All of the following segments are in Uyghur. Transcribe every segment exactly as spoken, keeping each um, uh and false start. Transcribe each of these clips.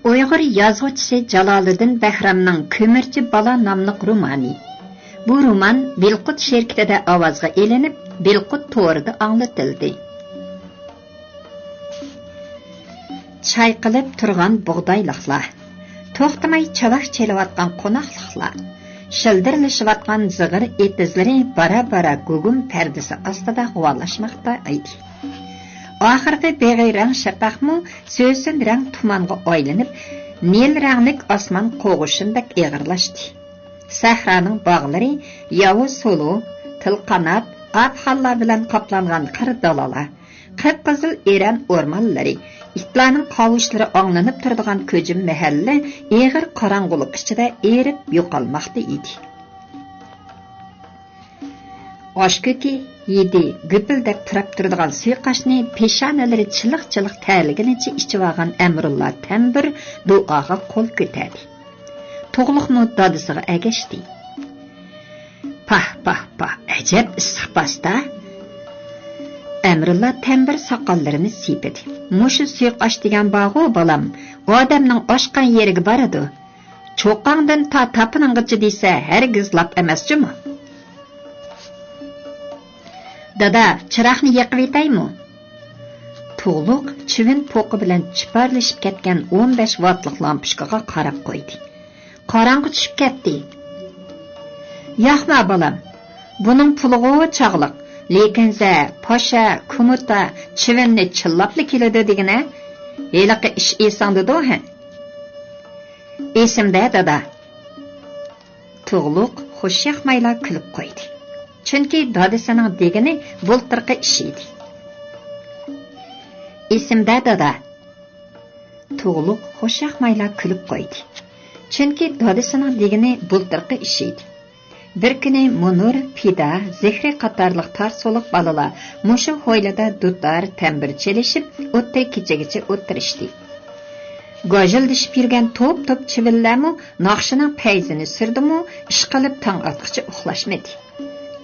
ئۇيغۇر يازغۇچىسى جالالىدىن بەھرامنىڭ كۆمۈرچى بالا ناملىق رومانى. بۇ رومان بىلقۇت شىركىتىدە ئاۋازغا ئېلىنىپ، بىلقۇت تورىدا ئاڭلىتىلدى. چايقىلىپ تۇرغان بۇغدايلىقلار، توختىماي چاۋاك چېلىۋاتقان قوناقلىقلار، شىلدىرلىشىۋاتقان زىغىر ئېتىزلىرى بارا-بارا گۇگۇم پەردىسى ئاستىدا غۇۋالاشماقتا ئىدى. ئاخىرقى بېغىي رەڭ شەپەقمۇ سۆسۈن رەڭ تۇمانغا ئايلىنىپ، نىل رەڭلىك ئاسمان قوغۇشۇندەك ئېغىرلاشتى. سەھرانىڭ باغلىرى ياۋا سولۇ، تىلقانات، قاپخانلار بىلەن قاپلانغان قىر دالالار، قىپقىزىل ئېرەن ئورمانلىرى، ئىتلارنىڭ قاۋۇشلىرى ئاڭلىنىپ تۇرىدىغان كۆجۈم مەھەللە ئېغىر قاراڭغۇلۇق ئىچىدە ئېرىپ يوقالماقتا ئىدى. ئاشكۆكى ھىدى گۈپۈلدەپ پۇراپ تۇرىدىغان سۇيۇقئاشنى پېشانىلىرى چىلىق-چىلىق تەرلىگىنىچە ئىچىۋالغان ئەمرۇللا تەمبۇر دۇئاغا قول كۆتەردى. تۇغلۇقمۇ دادىسىغا ئەگەشتى. پاھ، پاھ، پاھ، ئەجەب ئىسسىق پاستا! ئەمرۇللا تەمبۇر ساقاللىرىنى سىيپىدى. مۇشۇ سۇيۇقئاش دېگەن بارغۇ، بالام، ئادەمنىڭ ئاشقان يېرىگە بارىدۇ. چوققاڭدىن تا تاپىنىڭغىچە دېسە ھەرگىز لاپ ئەمەس جۇمۇ. دادا، چىراغنى يېقىۋېتەيمۇ؟ تۇغلۇق چىۋىن پوقى بىلەن چىپارلىشىپ كەتكەن ئون بەش ۋاتلىق لامپۇچكىغا قاراپ قويدى. قاراڭغۇ چۈشۈپ كەتتى. ياقما، بالام. بۇنىڭ پۇلىغۇ چاغلىق. لېكىن زە، پاشا، كۇمۇتا، چىۋىننى چىللاپلا كېلىدۇ دېگىنە. ھېلىقى ئىش ئېسىڭدىدۇ ھە؟ ئېسىمدە، دادا. تۇغلۇق خۇشياقمايلا كۈلۈپ قويدى. چۈنكى دادىسىنىڭ دېگىنى بۇلتۇرقى ئىش ئىدى. ئېسىمدە، دادا. تۇغلۇق خۇشياقمايلا كۈلۈپ قويدى. چۈنكى دادىسىنىڭ دېگىنى بۇلتۇرقى ئىش ئىدى. بىر كۈنى مۇنۇر، پىدا، زېھرى قاتارلىق تار سولۇق بالىلار مۇشۇ ھويلىدا دۇتار، تەمبۇر چېلىشىپ، ئوتتۇرا كېچىگىچە ئولتۇرۇشتى. گاژىلدىشىپ يۈرگەن توپ-توپ چىۋىنلەرمۇ ناخشىنىڭ پەيزىنى سۈردىمۇ، ئىشقىلىپ تاڭ ئاتقىچە ئۇخلاشمىدى.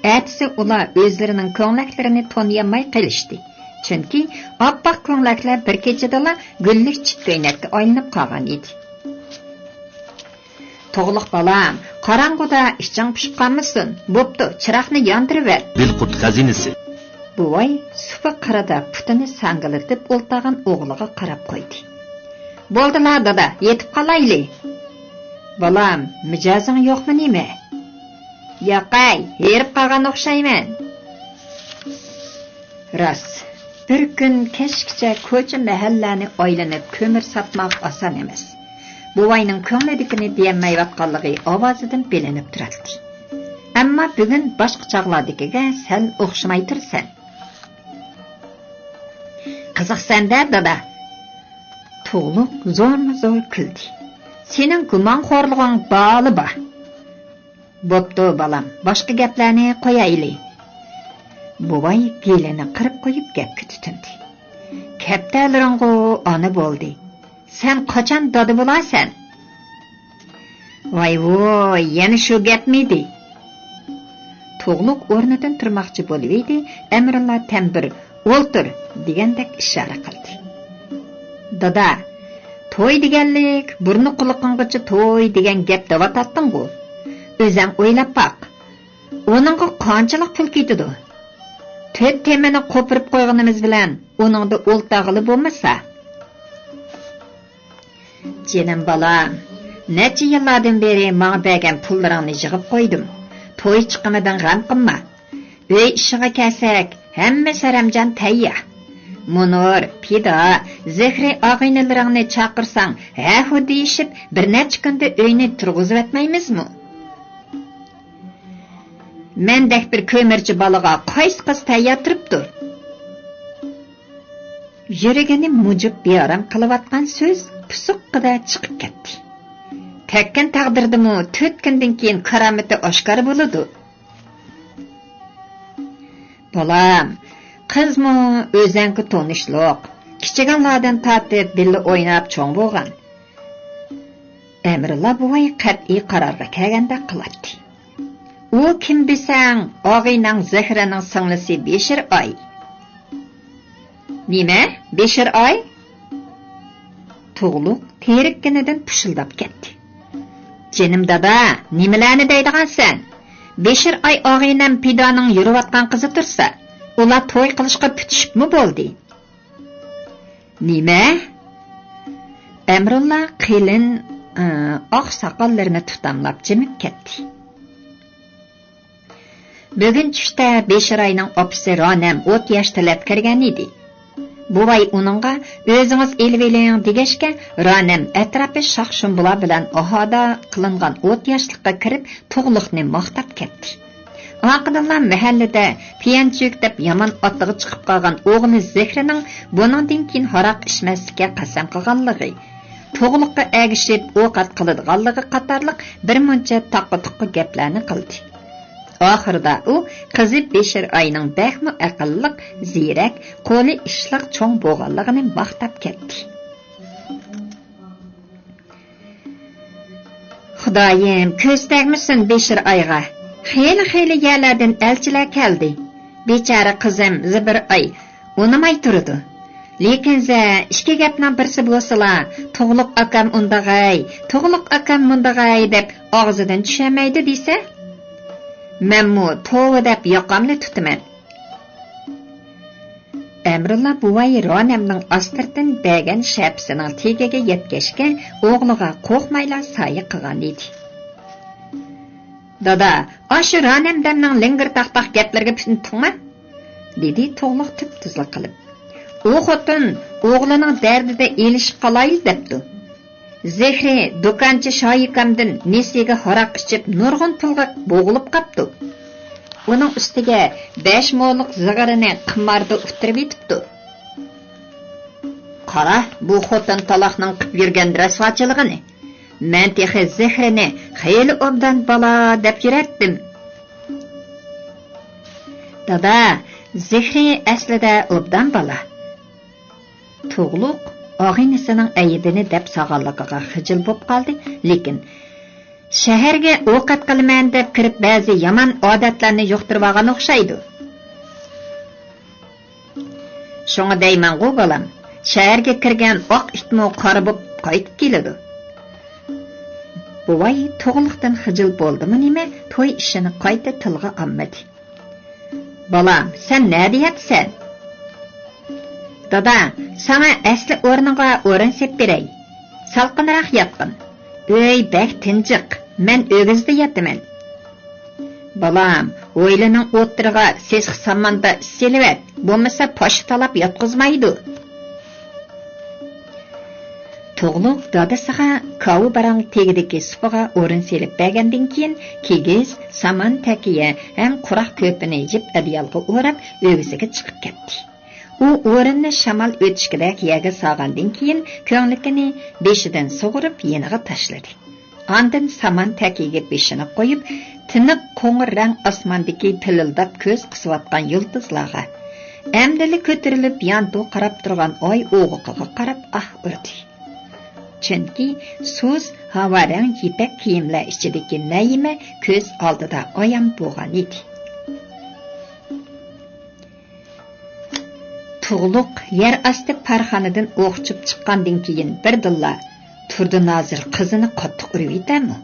ئەتىسى ئۇلار ئۆزلىرىنىڭ كۆڭلەكلىرىنى تونۇيالماي قېلىشتى. چۈنكى ئاپئاق كۆڭلەكلەر بىر كېچىدىلا گۈللۈك چىت كۆينەككە ئايلىنىپ قالغان ئىدى. تۇغلۇق بالام، قاراڭغۇدا ئىچىڭ پۇشۇپ قالمىسۇن. بوپتۇ، چىراغنى ياندۇرۇۋەت. دىلقۇت خەزىنىسى. بوۋاي سۇپا قىرىدا پۇتىنى ساڭگىلىتىپ ئولتۇرغان ئوغلىغا قاراپ قويدى. بولدىلا، دادا، يېتىپ قالايلى. بالام، مىجەزىڭ يوقمۇ نېمە؟ ياقەي، ھېرىپ قالغان ئوخشايمەن. راست، بىر كۈن كەچكىچە كوچا-مەھەللىلەرنى ئايلىنىپ كۆمۈر ساتماق ئاسان ئەمەس. بوۋاينىڭ كۆڭلىدىكىنى دېيەلمەيۋاتقانلىقى ئاۋازىدىن بىلىنىپ تۇراتتى. ئەمما بۈگۈن باشقا چاغلاردىكىگە سەل ئوخشىماي تۇرىسەن. قىزىقسەن-دە، دادا. تۇغلۇق زورمۇ زور كۈلدى. سېنىڭ گۇمانخورلۇقۇڭ بالىبا. بوپتۇ، بالام، باشقا گەپلەرنى قويايلى. بوۋاي گېلىنى قىرىپ قويۇپ گەپكە تۇتۇندى. كەپتەرلىرىڭغۇ ئانا بولدى. سەن قاچان دادا بولارسەن؟ ۋاي ۋوي، يەنە شۇ گەپمىدى؟ تۇغلۇق ئورنىدىن تۇرماقچى بولۇۋىدى، ئەمرۇللا تەمبۇر «ئولتۇر» دېگەندەك ئىشارە قىلدى. دادا، توي دېگەنلىك، بۇرنى قۇلىقىڭغىچە توي دېگەن گەپ دەۋاتاتتىڭغۇ؟ ئۆزەڭ ئويلاپ باق. ئۇنىڭغا قانچىلىك پۇل كېتىدۇ؟ تۆت تېمىنى قوپۇرۇپ قويغىنىمىز بىلەن ئۇنىڭدا ئولتۇرغىلى بولمىسا. جېنىم بالام، نەچچە يىللاردىن بېرى ماڭا بەرگەن پۇللىرىڭنى يىغىپ قويدۇم. توي چىقىمىدىن غەم قىلما. ئۆي ئىشىغا كەلسەك، ھەممە سەرەمجان تەييار. مۇنۇر، پىدا، زېھرى ئاغىنىلىرىڭنى چاقىرساڭ، ھە-ھۇ دېيىشىپ، بىر نەچچە كۈندە ئۆينى تۇرغۇزۇۋەتمەيمىزمۇ؟ مەندەك بىر كۆمۈرچى بالىغا قايسى قىز تەييار تۇرۇپتۇ؟ يۈرىكىنى مۇجۇپ بىئارام قىلىۋاتقان سۆز پۇسۇققىدە چىقىپ كەتتى. تەككەن تەقدىردىمۇ تۆت كۈندىن كېيىن كارامىتى ئاشكارا بولىدۇ. بالام، قىزمۇ ئۆزەڭگە تونۇشلۇق. كىچىكىڭلاردىن تارتىپ بىللە ئويناپ چوڭ بولغان. ئەمرۇللا بوۋاي قەتئىي قارارغا كەلگەندەك قىلاتتى. ئۇ كىم دېسەڭ، ئاغىنەڭ زەھرەنىڭ سىڭلىسى بېشىر ئاي. نېمە؟ بېشىر ئاي؟ تۇغلۇق تېرىككىنىدىن پۇشۇلداپ كەتتى. جېنىم دادا، نېمىلەرنى دەيدىغانسەن؟ بېشىر ئاي ئاغىنەم پىدانىڭ يۈرۈۋاتقان قىزى تۇرسا، ئۇلار توي قىلىشقا پۈتۈشۈپمۇ بولدى. نېمە؟ ئەمرۇللا قېلىن، ئاق ساقاللىرىنى تۇتاملاپ جىمىپ كەتتى. بۈگۈن چۈشتە بېشىراينىڭ ئاپىسى رانەم ئوت ياش تىلەپ كىرگەن ئىدى. بوۋاي ئۇنىڭغا، «ئۆزىڭىز ئېلىۋېلىڭ» دېگەچكە، رانەم ئەتراپى شاخ-شۇمبىلار بىلەن ئاھادا قىلىنغان ئوت ياشلىققا كىرىپ، تۇغلۇقنى ماختاپ كەتتى. ئارقىدىنلا مەھەللىدە پيەنچۈك دەپ يامان ئاتىغا چىقىپ قالغان ئوغلى زېھرىنىڭ بۇنىڭدىن كېيىن ھاراق ئىچمەسلىككە قەسەم قىلغانلىقى، تۇغلۇققا ئەگىشىپ ئوقەت قىلىدىغانلىقى قاتارلىق بىر مۇنچە تاققا-تۇققا گەپلەرنى قىلدى. ئاخىرىدا ئۇ قىزى بېشىر ئاينىڭ بەكمۇ ئەقىللىق، زېرەك، قولى ئىشلىق چوڭ بولغانلىقىنى ماختاپ كەتتى. خۇدايىم، كۆز تەگمىسۇن بېشىر ئايغا. خېلى-خېلى يەرلەردىن ئەلچىلەر كەلدى. بىچارە قىزىم زىبىر ئاي ئۇنىماي تۇرىدۇ. لېكىن زە ئىككى گەپنىڭ بىرسى بولسىلا، «تۇغلۇق ئاكام ئۇنداغاي، تۇغلۇق ئاكام مۇنداغاي» دەپ ئاغزىدىن چۈشەلمەيدۇ دېسە، مەنمۇ توۋا دەپ ياقامنى تۇتىمەن. ئەمرۇللا بوۋاي رانەمنىڭ ئاستىرتىن بەرگەن شەپىسىنىڭ تېگىگە يەتكەچكە، ئوغلىغا قورقمايلا سايە قىلغان ئىدى. «دادا، ئاشۇ رانەمدەمنىڭ لىڭگىر-تاقتاق گەپلىرىگە پۈتۈندۈڭمۇ؟» دېدى تۇغلۇق تۈپتۈزلا قىلىپ. «ئۇ خوتۇن ئوغلىنىڭ دەردىدە ئېلىشىپ قالايلى دەپتۇ. زېھرى دۇكانچى شايىكامدىن نېسىگە ھاراق ئىچىپ، نۇرغۇن پۇلغا بوغۇلۇپ قاپتۇ. ئۇنىڭ ئۈستىگە بەش مولۇق زىغىرىنى قىماردا ئۇتتۇرۇۋېتىپتۇ. قارا، بۇ خوتۇن تالاقنىڭ قىپ يۈرگەن رەسۋاچىلىقىنى. مەن تېخى زېھرىنى خېلى ئوبدان بالا دەپ يۈرەتتىم.» «دادا، زېھرى ئەسلىدە ئوبدان بالا.» تۇغلۇق ئاغىنىسىنىڭ ئەيىبىنى دەپ سالغانلىقىغا خىجىل بولۇپ قالدى، لېكىن «شەھەرگە ئوقەت قىلىمەن دەپ كىرىپ، بەزى يامان ئادەتلەرنى يۇقتۇرۇۋالغان ئوخشايدۇ. شۇڭا دەيمەنغۇ، بالام، شەھەرگە كىرگەن ئاق ئىتمۇ قارا بولۇپ قايتىپ كېلىدۇ.» بوۋاي تۇغلۇقتىن خىجىل بولدىمۇ نېمە، توي ئىشىنى قايتا تىلغا ئالمىدى. «بالام، سەن نەدە ياتىسەن؟» «دادا، ساڭا ئەسلى ئورنۇڭغا ئورۇن سېلىپ بېرەي. سالقىنراق ياتقىن. ئۆي بەك تىنچىق، مەن ئۆگزىدە ياتىمەن.» «بالام، ھويلىنىڭ ئوتتۇرىغا سېسىق ساماندا سېلىۋەت، بولمىسا پاشا تالاپ ياتقۇزمايدۇ.» تۇغلۇق دادىسىغا كاۋا باراڭ تېگىدىكى سۇپىغا ئورۇن سېلىپ بەرگەندىن كېيىن، كىگىز، سامان تەكىيە ھەم قۇراق كۆرپىنى يىپ ئەدىيالغا ئوراپ، ئۆگزىگە چىقىپ كەتتى. ئۇ ئورۇننى شامال ئۆتۈشكىدەك يەرگە سالغاندىن كېيىن، كۆڭلىكىنى بېشىدىن سۇغۇرۇپ يېنىغا تاشلىدى. ئاندىن سامان تەكىيىگە بېشىنى قويۇپ، تىنىق قوڭۇر رەڭ ئاسماندىكى پىلىلداپ كۆز قىسىۋاتقان يۇلتۇزلارغا، ئەمدىلا كۆتۈرۈلۈپ يانتۇ قاراپ تۇرغان ئاي ئوغۇقىغا قاراپ ئاھ ئۇردى. چۈنكى سۇس ھاۋا رەڭ يىپەك كىيىملەر ئىچىدىكى نەيىمە كۆز ئالدىدا ئايان بولغان ئىدى. تۇغلۇق يەر ئاستى پارخانىدىن ئوق ئۇچۇپ چىققاندىن كېيىن بىردىنلا، «تۇردى نازىر قىزىنى قاتتىق ئۇرۇۋېتەرمۇ؟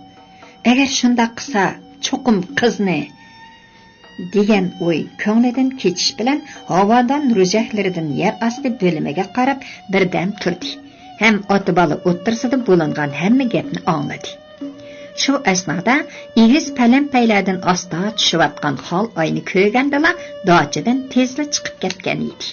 ئەگەر شۇنداق قىلسا، چوقۇم قىزنى» دېگەن ئوي كۆڭلىدىن كېچىش بىلەن، ھاۋادان روژەكلىرىدىن يەر ئاستى بۆلۈمىگە قاراپ بىردەم تۇردى ھەم ئاتا-بالا ئوتتۇرىسىدا بولۇنغان ھەممە گەپنى ئاڭلىدى. شۇ ئەسنادا ئېگىز پەلەمپەيلەردىن ئاستا چۈشۈۋاتقان خال ئاينى كۆرگەندىلا، داچىدىن تېزلا چىقىپ كەتكەن ئىدى.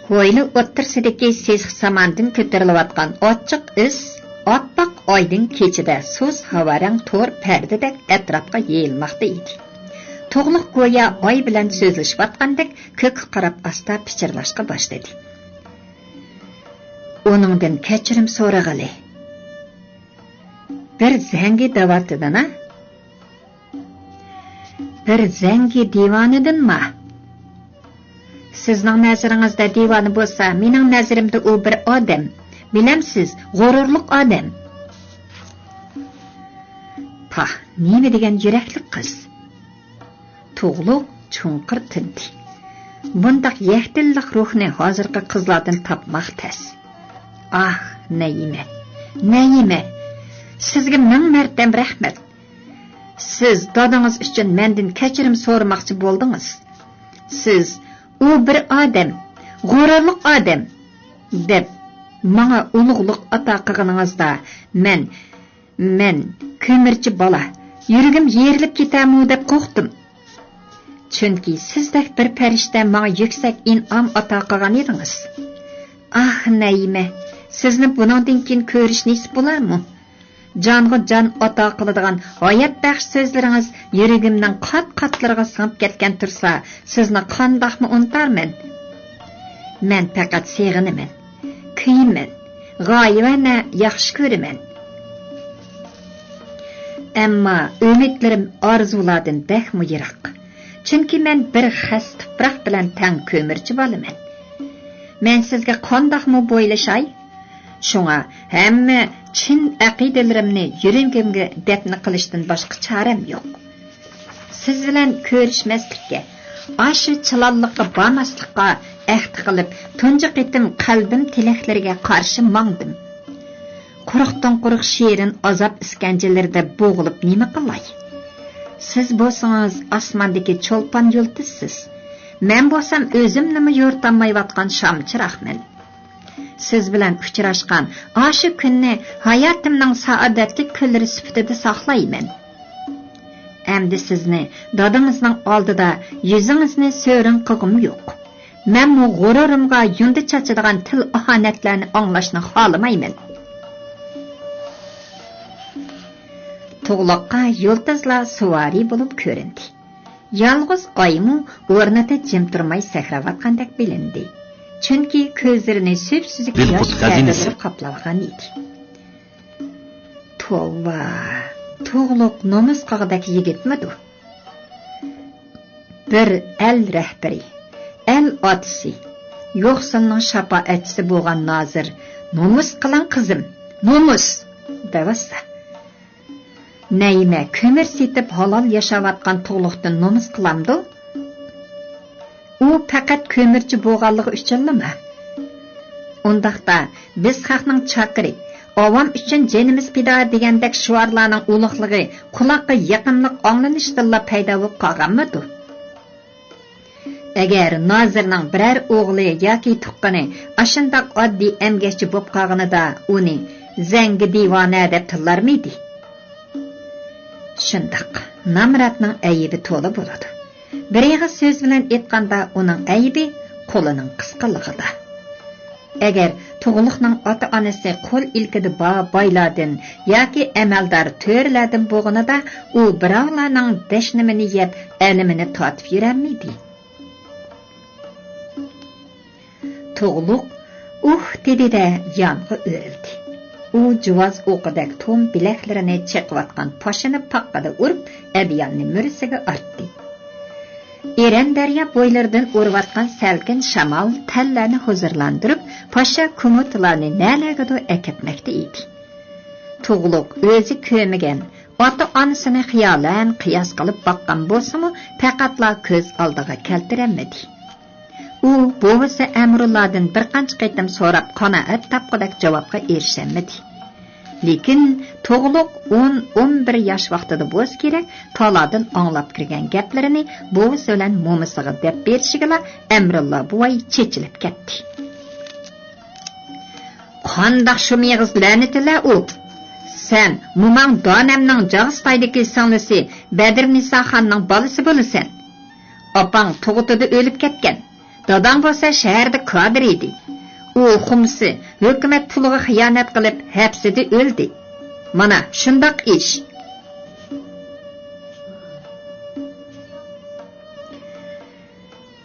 ھويلا ئوتتۇرىسىدىكى سېسىق ساماندىن كۆتۈرۈلۈۋاتقان ئاچچىق ئىس ئاپئاق ئايدىڭ كېچىدە سۇس ھاۋارەڭ تور پەردىدەك ئەتراپقا يېيىلماقتا ئىدى. تۇغلۇق گويا ئاي بىلەن سۆزلىشىۋاتقاندەك كۆككە قاراپ ئاستا پىچىرلاشقا باشلىدى. ئۇنىڭدىن كەچۈرۈم سورىغىلى. بىر زەڭگى دەۋاتىدىنا؟ بىر زەڭگى دىۋانىدىنما؟ سىزنىڭ نەزىرىڭىزدە دىۋانە بولسا، مېنىڭ نەزىرىمدە ئۇ بىر ئادەم. بىلەمسىز، غۇرۇرلۇق ئادەم. پاھ، نېمە دېگەن يۈرەكلىك قىز! تۇغلۇق چوڭقۇر تىندى. بۇنداق يەكدىللىق روھنى ھازىرقى قىزلاردىن تاپماق تەس. ئاھ، نەيىمە، نەيىمە، سىزگە مىڭ مەرتەم رەھمەت. سىز دادىڭىز ئۈچۈن مەندىن كەچۈرۈم سورىماقچى بولدىڭىز. سىز، ئۇ بىر ئادەم، غۇرۇرلۇق ئادەم، دەپ ماڭا ئۇلۇغلۇق ئاتا قىلغىنىڭىزدا، مەن، مەن، كۆمۈرچى بالا، يۈرىكىم يېرىلىپ كېتەرمۇ دەپ قورقتۇم. چۈنكى سىزدەك بىر پەرىشتە ماڭا يۈكسەك ئىنئام ئاتا قىلغان ئىدىڭىز. ئاھ، نەيىمە، سىزنى بۇنىڭدىن كېيىن كۆرۈش نېسىپ بولارمۇ؟ جانغا جان ئاتا قىلىدىغان ھايات بەخش سۆزلىرىڭىز يۈرىكىمنىڭ قات-قاتلىرىغا سىڭىپ كەتكەن تۇرسا، سىزنى قانداقمۇ ئۇنتارمەن؟ مەن پەقەت سېغىنىمەن، كۆيىمەن، غايىۋانە ياخشى كۆرىمەن. ئەمما ئۈمىدلىرىم ئارزۇلاردىن بەكمۇ يىراق. چۈنكى مەن بىر خەس تۇپراق بىلەن تەڭ كۆمۈرچى بالىمەن. مەن سىزگە قانداقمۇ بويلىشاي؟ شۇڭا ھەممە چىن ئەقىدىلىرىمنى يۈرىكىمگە دەپنە قىلىشتىن باشقا چارەم يوق. سىز بىلەن كۆرۈشمەسلىككە، ئاشۇ چىلانلىققا بارماسلىققا ئەھدى قىلىپ، تۇنجى قېتىم قەلبىم تىلەكلىرىگە قارشى ماڭدىم. قۇرۇقتىن قۇرۇق شېرىن ئازاب ئىسكەنجىلىرىدە بوغۇلۇپ نېمە قىلاي؟ سىز بولسىڭىز ئاسماندىكى چولپان يۇلتۇزسىز. مەن بولسام ئۆزۈمنىمۇ يورۇتالمايۋاتقان شام چىراغمەن. سىز بىلەن ئۇچراشقان ئاشۇ كۈننى ھاياتىمنىڭ سائادەتلىك كۈنلىرى سۈپىتىدە ساقلايمەن. ئەمدى سىزنى دادىڭىزنىڭ ئالدىدا يۈزىڭىزنى سۆرۈن قىلغۇم يوق. مەنمۇ غۇرۇرۇمغا يۇندى چاچىدىغان تىل ئاھانەتلەرنى ئاڭلاشنى خالىمايمەن. تۇغلۇققا يۇلتۇزلار سۇۋارى بولۇپ كۆرۈندى. يالغۇز ئايمۇ ئورنىدا جىم تۇرماي سەكرەۋاتقاندەك بىلىندى. چۈنكى كۆزلىرىنى سۈپسۈزۈك ياش پەردىلىرى قاپلىغان ئىدى. توۋا، تۇغلۇق نومۇس قىلغۇدەك يىگىتمىدۇ؟ بىر ئەل رەھبىرى، ئەل ئاتىسى، يوقسۇلنىڭ شاپائەتچىسى بولغان نازىر، نومۇس قىلىڭ قىزىم، نومۇس! دەۋاتسا. نەيىمە كۆمۈر سېتىپ ھالال ياشاۋاتقان تۇغلۇقتىن نومۇس قىلامدۇ؟ ئۇ پەقەت كۆمۈرچى بولغانلىقى ئۈچۈنلىمۇ؟ ئۇنداقتا، بىز خەقنىڭ چاكىرى، ئاۋام ئۈچۈن جېنىمىز پىدا دېگەندەك شوئارلارنىڭ ئۇلۇغلۇقى قۇلاققا يېقىملىق ئاڭلىنىشتىنلا پەيدا بولۇپ قالغانمىدۇ؟ ئەگەر نازىرنىڭ بىرەر ئوغلى ياكى تۇغقىنى ئاشۇنداق ئاددىي ئەمگەكچى بولۇپ قالغىنىدا، ئۇنى زەڭگى دىۋانە دەپ تىللارمىدى؟ شۇنداق، نامراتنىڭ ئەيىبى تولا بولىدۇ. بىر ئېغىز سۆز بىلەن ئېيتقاندا، ئۇنىڭ ئەيىبى قولىنىڭ قىسقىلىقىدا. ئەگەر تۇغلۇقنىڭ ئاتا-ئانىسى قول ئىلكىدە بار بايلاردىن ياكى ئەمەلدار تۆرىلەردىن بولغىنىدا، ئۇ بىراۋلارنىڭ دەشنىمىنى يەپ، ئەلىمىنى تارتىپ يۈرەلمىدى. تۇغلۇق ئۇھ دېدى-دە، يانغا ئۆرۈلدى. ئۇ جۇۋاز ئوقىدەك توم بىلەكلىرىنى چېقىۋاتقان پاشىنى پاققىدە ئۇرۇپ، ئەبياننى مۈرىسىگە ئارتتى. ئېرەن دەريا بويلىرىدىن ئۇرۇۋاتقان سەلكىن شامال تەنلەرنى ھۇزۇرلاندۇرۇپ، پاشا كومۇتىلارنى نەلەرگىدۇر ئەكەتمەكتە ئىدى. تۇغلۇق ئۆزى كۆرمىگەن، ئاتا-ئانىسىنى خىيالەن قىياس قىلىپ باققان بولسىمۇ، پەقەتلا كۆز ئالدىغا كەلتۈرەلمىدى. ئۇ بوۋىسى ئەمرۇللادىن بىر قانچە قېتىم سوراپ، قانائەت تاپقۇدەك جاۋابقا ئېرىشەلمىدى. لېكىن تۇغلۇق ئون، ئون بىر ياش ۋاقتىدا بولسا كېرەك، تالادىن ئاڭلاپ كىرگەن گەپلىرىنى بوۋىسى بىلەن مومىسىغا دەپ بېرىشىگىلا، ئەمرۇللا بوۋاي چېچىلىپ كەتتى. قانداق شۇم ئېغىز لەنىتىلە ئۇ! سەن موماڭ دانەمنىڭ جاغىستايدىكى سىڭلىسى بەدرىنىسا خاننىڭ بالىسى بولىسەن. ئاپاڭ تۇغۇتىدا ئۆلۈپ كەتكەن. داداڭ بولسا شەھەردە كادىر ئىدى. ئۇ خۇمسى ھۆكۈمەت پۇلىغا خىيانەت قىلىپ ھەپسىدە ئۆلدى. مانا شۇنداق ئىش.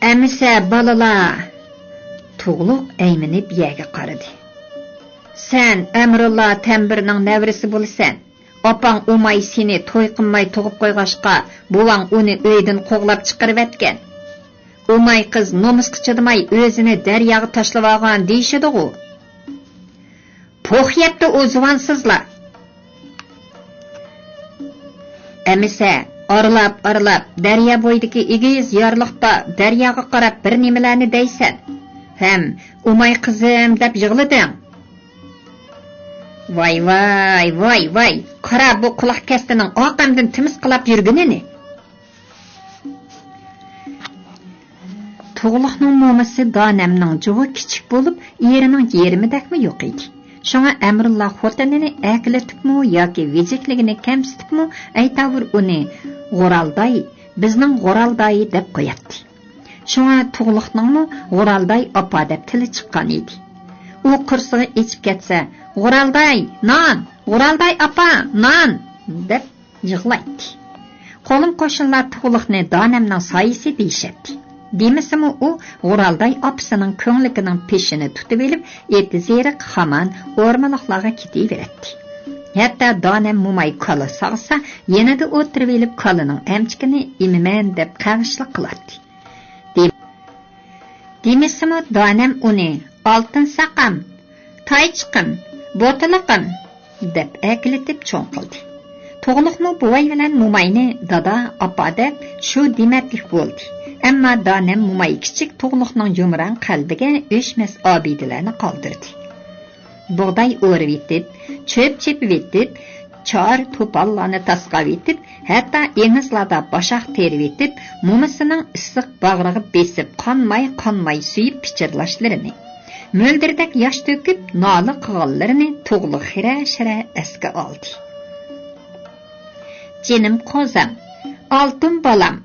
ئەمىسە بالىلار! تۇغلۇق ئەيمىنىپ يەرگە قارىدى. سەن ئەمرۇللا تەمبىرنىڭ نەۋرىسى بولىسەن. ئاپاڭ ئۇماي سېنى توي قىلماي تۇغۇپ قويغاچقا، بوۋاڭ ئۇنى ئۆيدىن قوغلاپ چىقىرىۋەتكەن. ئۇماي قىز نومۇسقا چىدىماي ئۆزىنى دەرياغا تاشلىۋالغان دېيىشىدىغۇ. پوخ يەپتۇ ئۇ زۇۋانسىزلا. ئەمىسە، ئارىلاپ-ئارىلاپ، دەريا بويىدىكى ئېگىز يارلىقتا دەرياغا قاراپ بىر نېمىلەرنى دەيسەن. ھەم «ئۇماي قىزىم» دەپ يىغلىدىڭ. ۋاي، ۋاي، ۋاي، ۋاي! قارا، بۇ قۇلاق كەستىنىڭ ئاق ئەمدىن تىمىسقىلاپ يۈرگىنىنى! تۇغلۇقنىڭ مومىسى دانەمنىڭ جۇۋى كىچىك بولۇپ، ئېرىنىڭ يېرىمىدەكمۇ يوق ئىدى. شۇڭا ئەمرۇللا خوتۇنىنى ئەركىلىتىپمۇ ياكى ۋىجىكلىكىنى كەمسىتىپمۇ، ئەيتاۋۇر ئۇنى غورالداي، بىزنىڭ غورالداي دەپ قوياتتى. شۇڭا تۇغلۇقنىڭمۇ غورالداي ئاپا دەپ تىلى چىققان ئىدى. ئۇ قورسىقى ئېچىپ كەتسە، «غورالداي، نان! غورالداي ئاپا، نان!» دەپ يىغلايتتى. قولۇم قوشنىلار تۇغلۇقنى دانەمنىڭ سايىسى دېيىشەتتى. دېمىسىمۇ، ئۇ غورالداي ئاپىسىنىڭ كۆڭلىكىنىڭ پېشىنى تۇتۇۋېلىپ، ئېتى زېرىق، خامان ئورمىلىقلارغا كېتىۋېرەتتى. ھەتتا دانەم موماي كالا ساغسا، يېنىدا ئولتۇرۇۋېلىپ، كالىنىڭ ئەمچىكىنى ئېمىمەن دەپ قەغىشلىق قىلاتتى. دېم-، دېمىسىمۇ، دانەم ئۇنى «ئالتۇن ساقام، تايچىقىم، بوتىلىقىم» دەپ ئەركىلىتىپ چوڭ قىلدى. تۇغلۇقمۇ بوۋاي بىلەن موماينى دادا، ئاپا دەپ شۇ دېمەتلىك بولدى. ئەمما دانەم موماي كىچىك تۇغلۇقنىڭ يۇمران قەلبىگە ئۆچمەس ئابىدىلەرنى قالدۇردى. بۇغداي ئورۇۋېتىپ، چۆپ چېپىۋېتىپ، چار توپانلارنى تاسقاۋېتىپ، ھەتتا ئېڭىزلاردا باشاق تېرىۋېتىپ، مومىسىنىڭ ئىسسىق باغرىغا بېسىپ، قانماي-قانماي سۆيۈپ پىچىرلاشلىرىنى، مۆلدۈردەك ياش تۆكۈپ نالە قىلغانلىرىنى تۇغلۇق خىرە-شىرە ئەسكە ئالدى. «جېنىم قوزام، ئالتۇن بالام،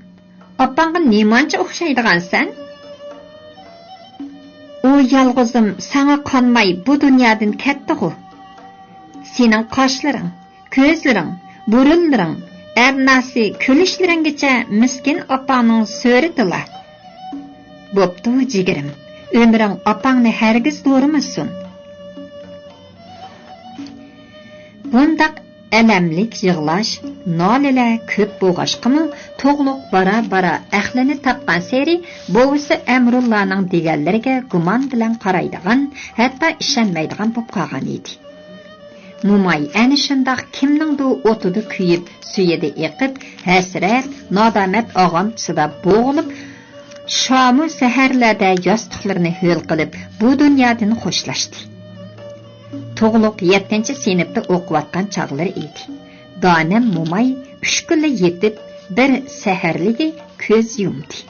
ئاپاڭغا نېمانچە ئوخشايدىغانسەن؟» «ئۇ يالغۇزۇم ساڭا قانماي بۇ دۇنيادىن كەتتىغۇ. سېنىڭ قاشلىرىڭ، كۆزلىرىڭ، بۇرۇنلىرىڭ، ئەرناسى، كۈلۈشلىرىڭگىچە مىسكىن ئاپاڭنىڭ سۈرىتىلا. بوپتۇ، جىگىرىم، ئۆمرۈڭ ئاپاڭنى ھەرگىز دورىمىسۇن.» بۇنداق ئەلەملىك يىغلاش، نالىلەر كۆپ بولغاچقىمۇ، تۇغلۇق بارا-بارا ئەقلىنى تاپقانسېرى، بوۋىسى ئەمرۇللانىڭ دېگەنلىرىگە گۇمان بىلەن قارايدىغان، ھەتتا ئىشەنمەيدىغان بولۇپ قالغان ئىدى. موماي ئەنە شۇنداق كىمنىڭدۇ ئوتىدا كۆيۈپ، سۈيىدە ئېقىپ، ھەسرەت، نادامەت ئاغامچىسىدا بوغۇلۇپ، شامۇ سەھەرلەردە ياستۇقلىرىنى ھۆل قىلىپ، بۇ دۇنيادىن خوشلاشتى. تۇغلۇق يەتتىنچى سىنىپتا ئوقۇۋاتقان چاغلىرى ئىدى. دانەم موماي ئۈچ كۈنلا يېتىپ، بىر سەھەرلىكى كۆز يۇمدى.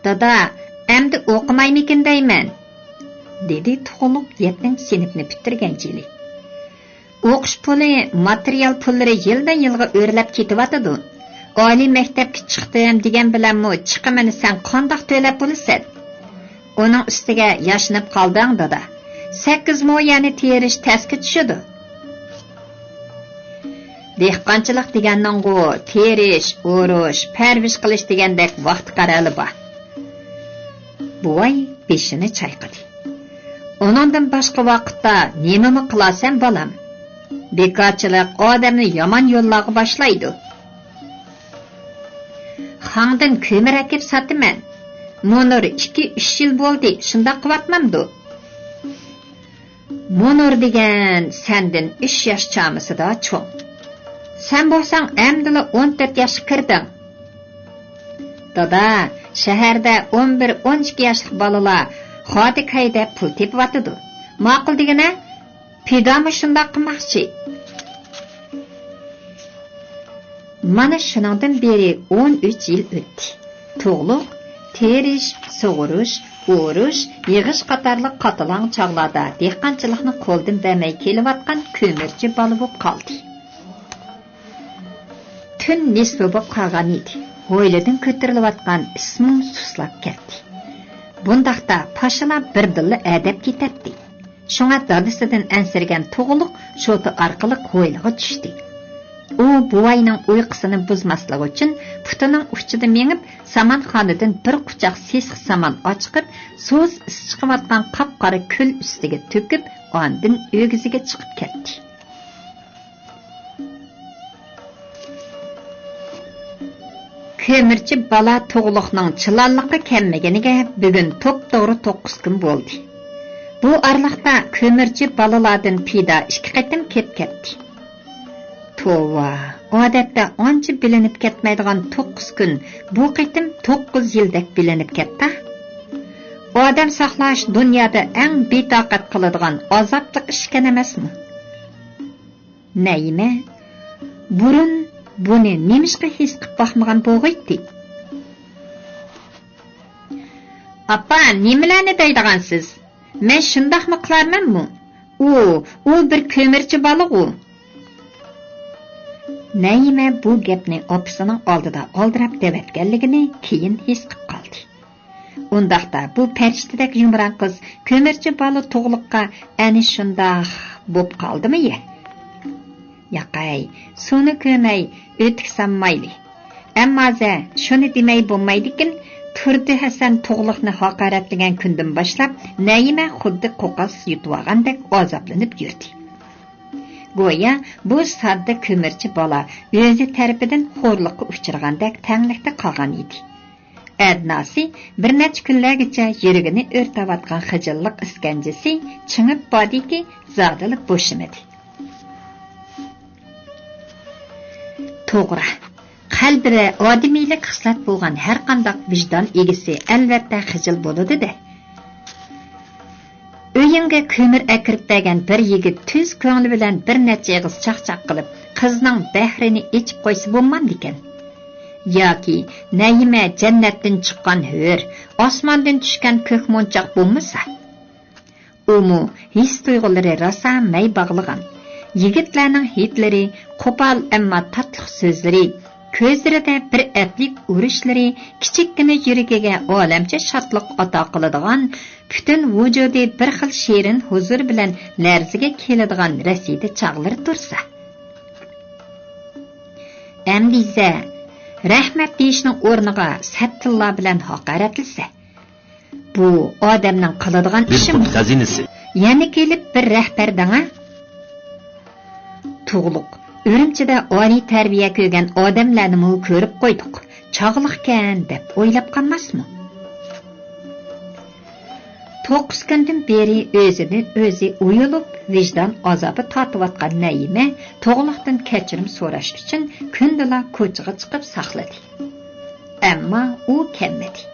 «دادا، ئەمدى ئوقۇمايمىكىن دەيمەن؟» دېدى تۇغلۇق يەتتىنچى سىنىپنى پۈتتۈرگەن چېلى. «ئوقۇش پۇلى، ماتېرىيال پۇللىرى يىلدىن يىلغا ئۆرلەپ كېتىۋاتىدۇ. ئالىي مەكتەپكە چىقتىم دېگەن بىلەنمۇ چىقىمىنى سەن قانداق تۆلەپ بولىسەن؟ ئۇنىڭ ئۈستىگە ياشىنىپ قالدىڭ، دادا. سەككىز مو يەرنى تېرىش تەسكە چۈشىدۇ.» «دېھقانچىلىق دېگەننىڭغۇ تېرىش، ئورۇش، پەرۋىش قىلىش دېگەندەك ۋاقتى قەرەلى بار.» بوۋاي بېشىنى چايقىدى. «ئۇنىڭدىن باشقا ۋاقىتتا نېمىمۇ قىلارسەن، بالام؟ بىكارچىلىق ئادەمنى يامان يوللارغا باشلايدۇ.» «خاڭدىن كۆمۈر ئەكىپ ساتىمەن. مۇنۇر ئىككى، ئۈچ يىل بولدى، شۇنداق قىلىۋاتمامدۇ؟» «مۇنۇر دېگەن سەندىن ئۈچ ياش چامىسىدا چوڭ. سەن بولساڭ ئەمدىلا ئون تۆت ياشقا كىردىڭ.» «دادا، شەھەردە ئون بىر، ئون ئىككى ياشلىق بالىلار خاتىك ھەيدەپ پۇل تېپىۋاتىدۇ. ماقۇل دېگىنە، پىدامۇ شۇنداق قىلماقچى.» مانا شۇنىڭدىن بېرى ئون ئۈچ يىل ئۆتتى. تۇغلۇق تېرىش، سۇغۇرۇش، ئورۇش، يىغىش قاتارلىق قاتىلاڭ چاغلاردا دېھقانچىلىقنى قولدىن بەرمەي كېلىۋاتقان كۆمۈرچى بالا بولۇپ قالدى. تۈن نىسپا بولۇپ قالغان ئىدى. ھويلىدىن كۆتۈرۈلۈۋاتقان ئىسمۇ سۇسلاپ كەتتى. بۇنداقتا پاشىلار بىردىنلا ئەدەپ كېتەتتى. شۇڭا دادىسىدىن ئەنسىرىگەن تۇغلۇق شوتا ئارقىلىق ھويلىغا چۈشتى. ئۇ بوۋاينىڭ ئۇيقۇسىنى بۇزماسلىقى ئۈچۈن پۇتىنىڭ ئۇچىدا مېڭىپ، سامانخانىدىن بىر قۇچاق سېسىق سامان ئاچىقىپ، سۇس ئىس چىقىۋاتقان قاپقارا كۆل ئۈستىگە تۆكۈپ، ئاندىن ئۆگزىگە چىقىپ كەتتى. كۆمۈرچى بالا تۇغلۇقنىڭ چىلانلىققا كەلمىگىنىگە بۈگۈن توپتوغرا توققۇز كۈن بولدى. بۇ ئارىلىقتا كۆمۈرچى بالىلاردىن پىدا ئىككى قېتىم كېلىپ كەتتى. توۋا! ئادەتتە ئانچە بىلىنىپ كەتمەيدىغان توققۇز كۈن بۇ قېتىم توققۇز يىلدەك بىلىنىپ كەتتى. ئادەم ساقلاش دۇنيادا ئەڭ بىتاقەت قىلىدىغان ئازابلىق ئىشكەن ئەمەسمۇ؟ نەيىمە بۇرۇن بۇنى نېمىشقا ھېس قىپ باقمىغان بولغىيتتى؟ ئاپا، نېمىلەرنى دەيدىغانسىز؟ مەن شۇنداقمۇ قىلارمەنمۇ؟ ئۇ، ئۇ بىر كۆمۈرچى بالىغۇ. نەيىمە بۇ گەپنى ئاپىسىنىڭ ئالدىدا ئالدىراپ دەۋەتكەنلىكىنى كېيىن ھېس قىپ قالدى. ئۇنداقتا بۇ پەرىشتىدەك يۇمران قىز كۆمۈرچى بالا تۇغلۇققا ئەنە شۇنداق بوپ قالدىمۇ يە؟ ياقەي، سۇنى كۆرمەي ئۆتۈك سانمايلى. ئەمما زە، شۇنى دېمەي بولمايدىكىن، تۇردى ھەسەن تۇغلۇقنى ھاقارەتلىگەن كۈندىن باشلاپ نەيىمە خۇددى قوقاس يۇتۇۋالغاندەك ئازابلىنىپ يۈردى. گويا بۇ ساددا كۆمۈرچى بالا ئۆزى تەرىپىدىن خورلۇققا ئۇچرىغاندەك تەڭلىكتە قالغان ئىدى. ئەدناسى بىر نەچچە كۈنلەرگىچە يۈرىكىنى ئۆرتەۋاتقان خىجىللىق ئىسكەنجىسى چىڭىپ باردىكى، زادىلا بوشىمىدى. توغرا، قەلبىدە ئادىمىيلىك خىسلەت بولغان ھەرقانداق ۋىجدان ئىگىسى ئەلۋەتتە خىجىل بولىدۇ-دە. ئۆيۈڭگە كۆمۈر ئەكىرىپ بەرگەن بىر يىگىت تۈز كۆڭلى بىلەن بىر نەچچە ئېغىز چاقچاق قىلىپ، قىزنىڭ بەھرىنى ئېچىپ قويسا بولمامدىكەن؟ ياكى نەيىمە جەننەتتىن چىققان ھۆر، ئاسماندىن چۈشكەن كۆك مونچاق بولمىسا؟ ئۇمۇ ھېس-تۇيغۇلىرى راسا مەي باغلىغان، يىگىتلەرنىڭ ھىدلىرى، قوپال ئەمما تاتلىق سۆزلىرى، كۆزلىرىدە بىر ئەپلىك ئۇرۇشلىرى، كىچىككىنە يۈرىكىگە ئالەمچە شادلىق ئاتا قىلىدىغان، پۈتۈن ۋۇجۇدى بىر خىل شېرىن ھۇزۇر بىلەن لەرزىگە كېلىدىغان رەسىدە چاغلىرى تۇرسا. ئەمدى ئىزە، رەھمەت دېيىشنىڭ ئورنىغا سەت تىللار بىلەن ھاقارەتلىسە. بۇ ئادەمنىڭ قىلىدىغان بىر ئىشىمۇ؟ پۇت خەزىنىسى. يەنە كېلىپ بىر رەھبەر دەڭە. تۇغلۇق، ئۈرۈمچىدە ئالىي تەربىيە كۆرگەن ئادەملەرنىمۇ كۆرۈپ قويدۇق. چاغلىقكەن دەپ ئويلاپ قالماسمۇ؟ توققۇز كۈندىن بېرى ئۆزىدىن ئۆزى ئويۇلۇپ، ۋىجدان ئازابى تارتىۋاتقان نەيىمە تۇغلۇقتىن كەچۈرۈم سوراش ئۈچۈن كۈندىلا كوچىغا چىقىپ ساقلىدى. ئەمما ئۇ كەلمىدى.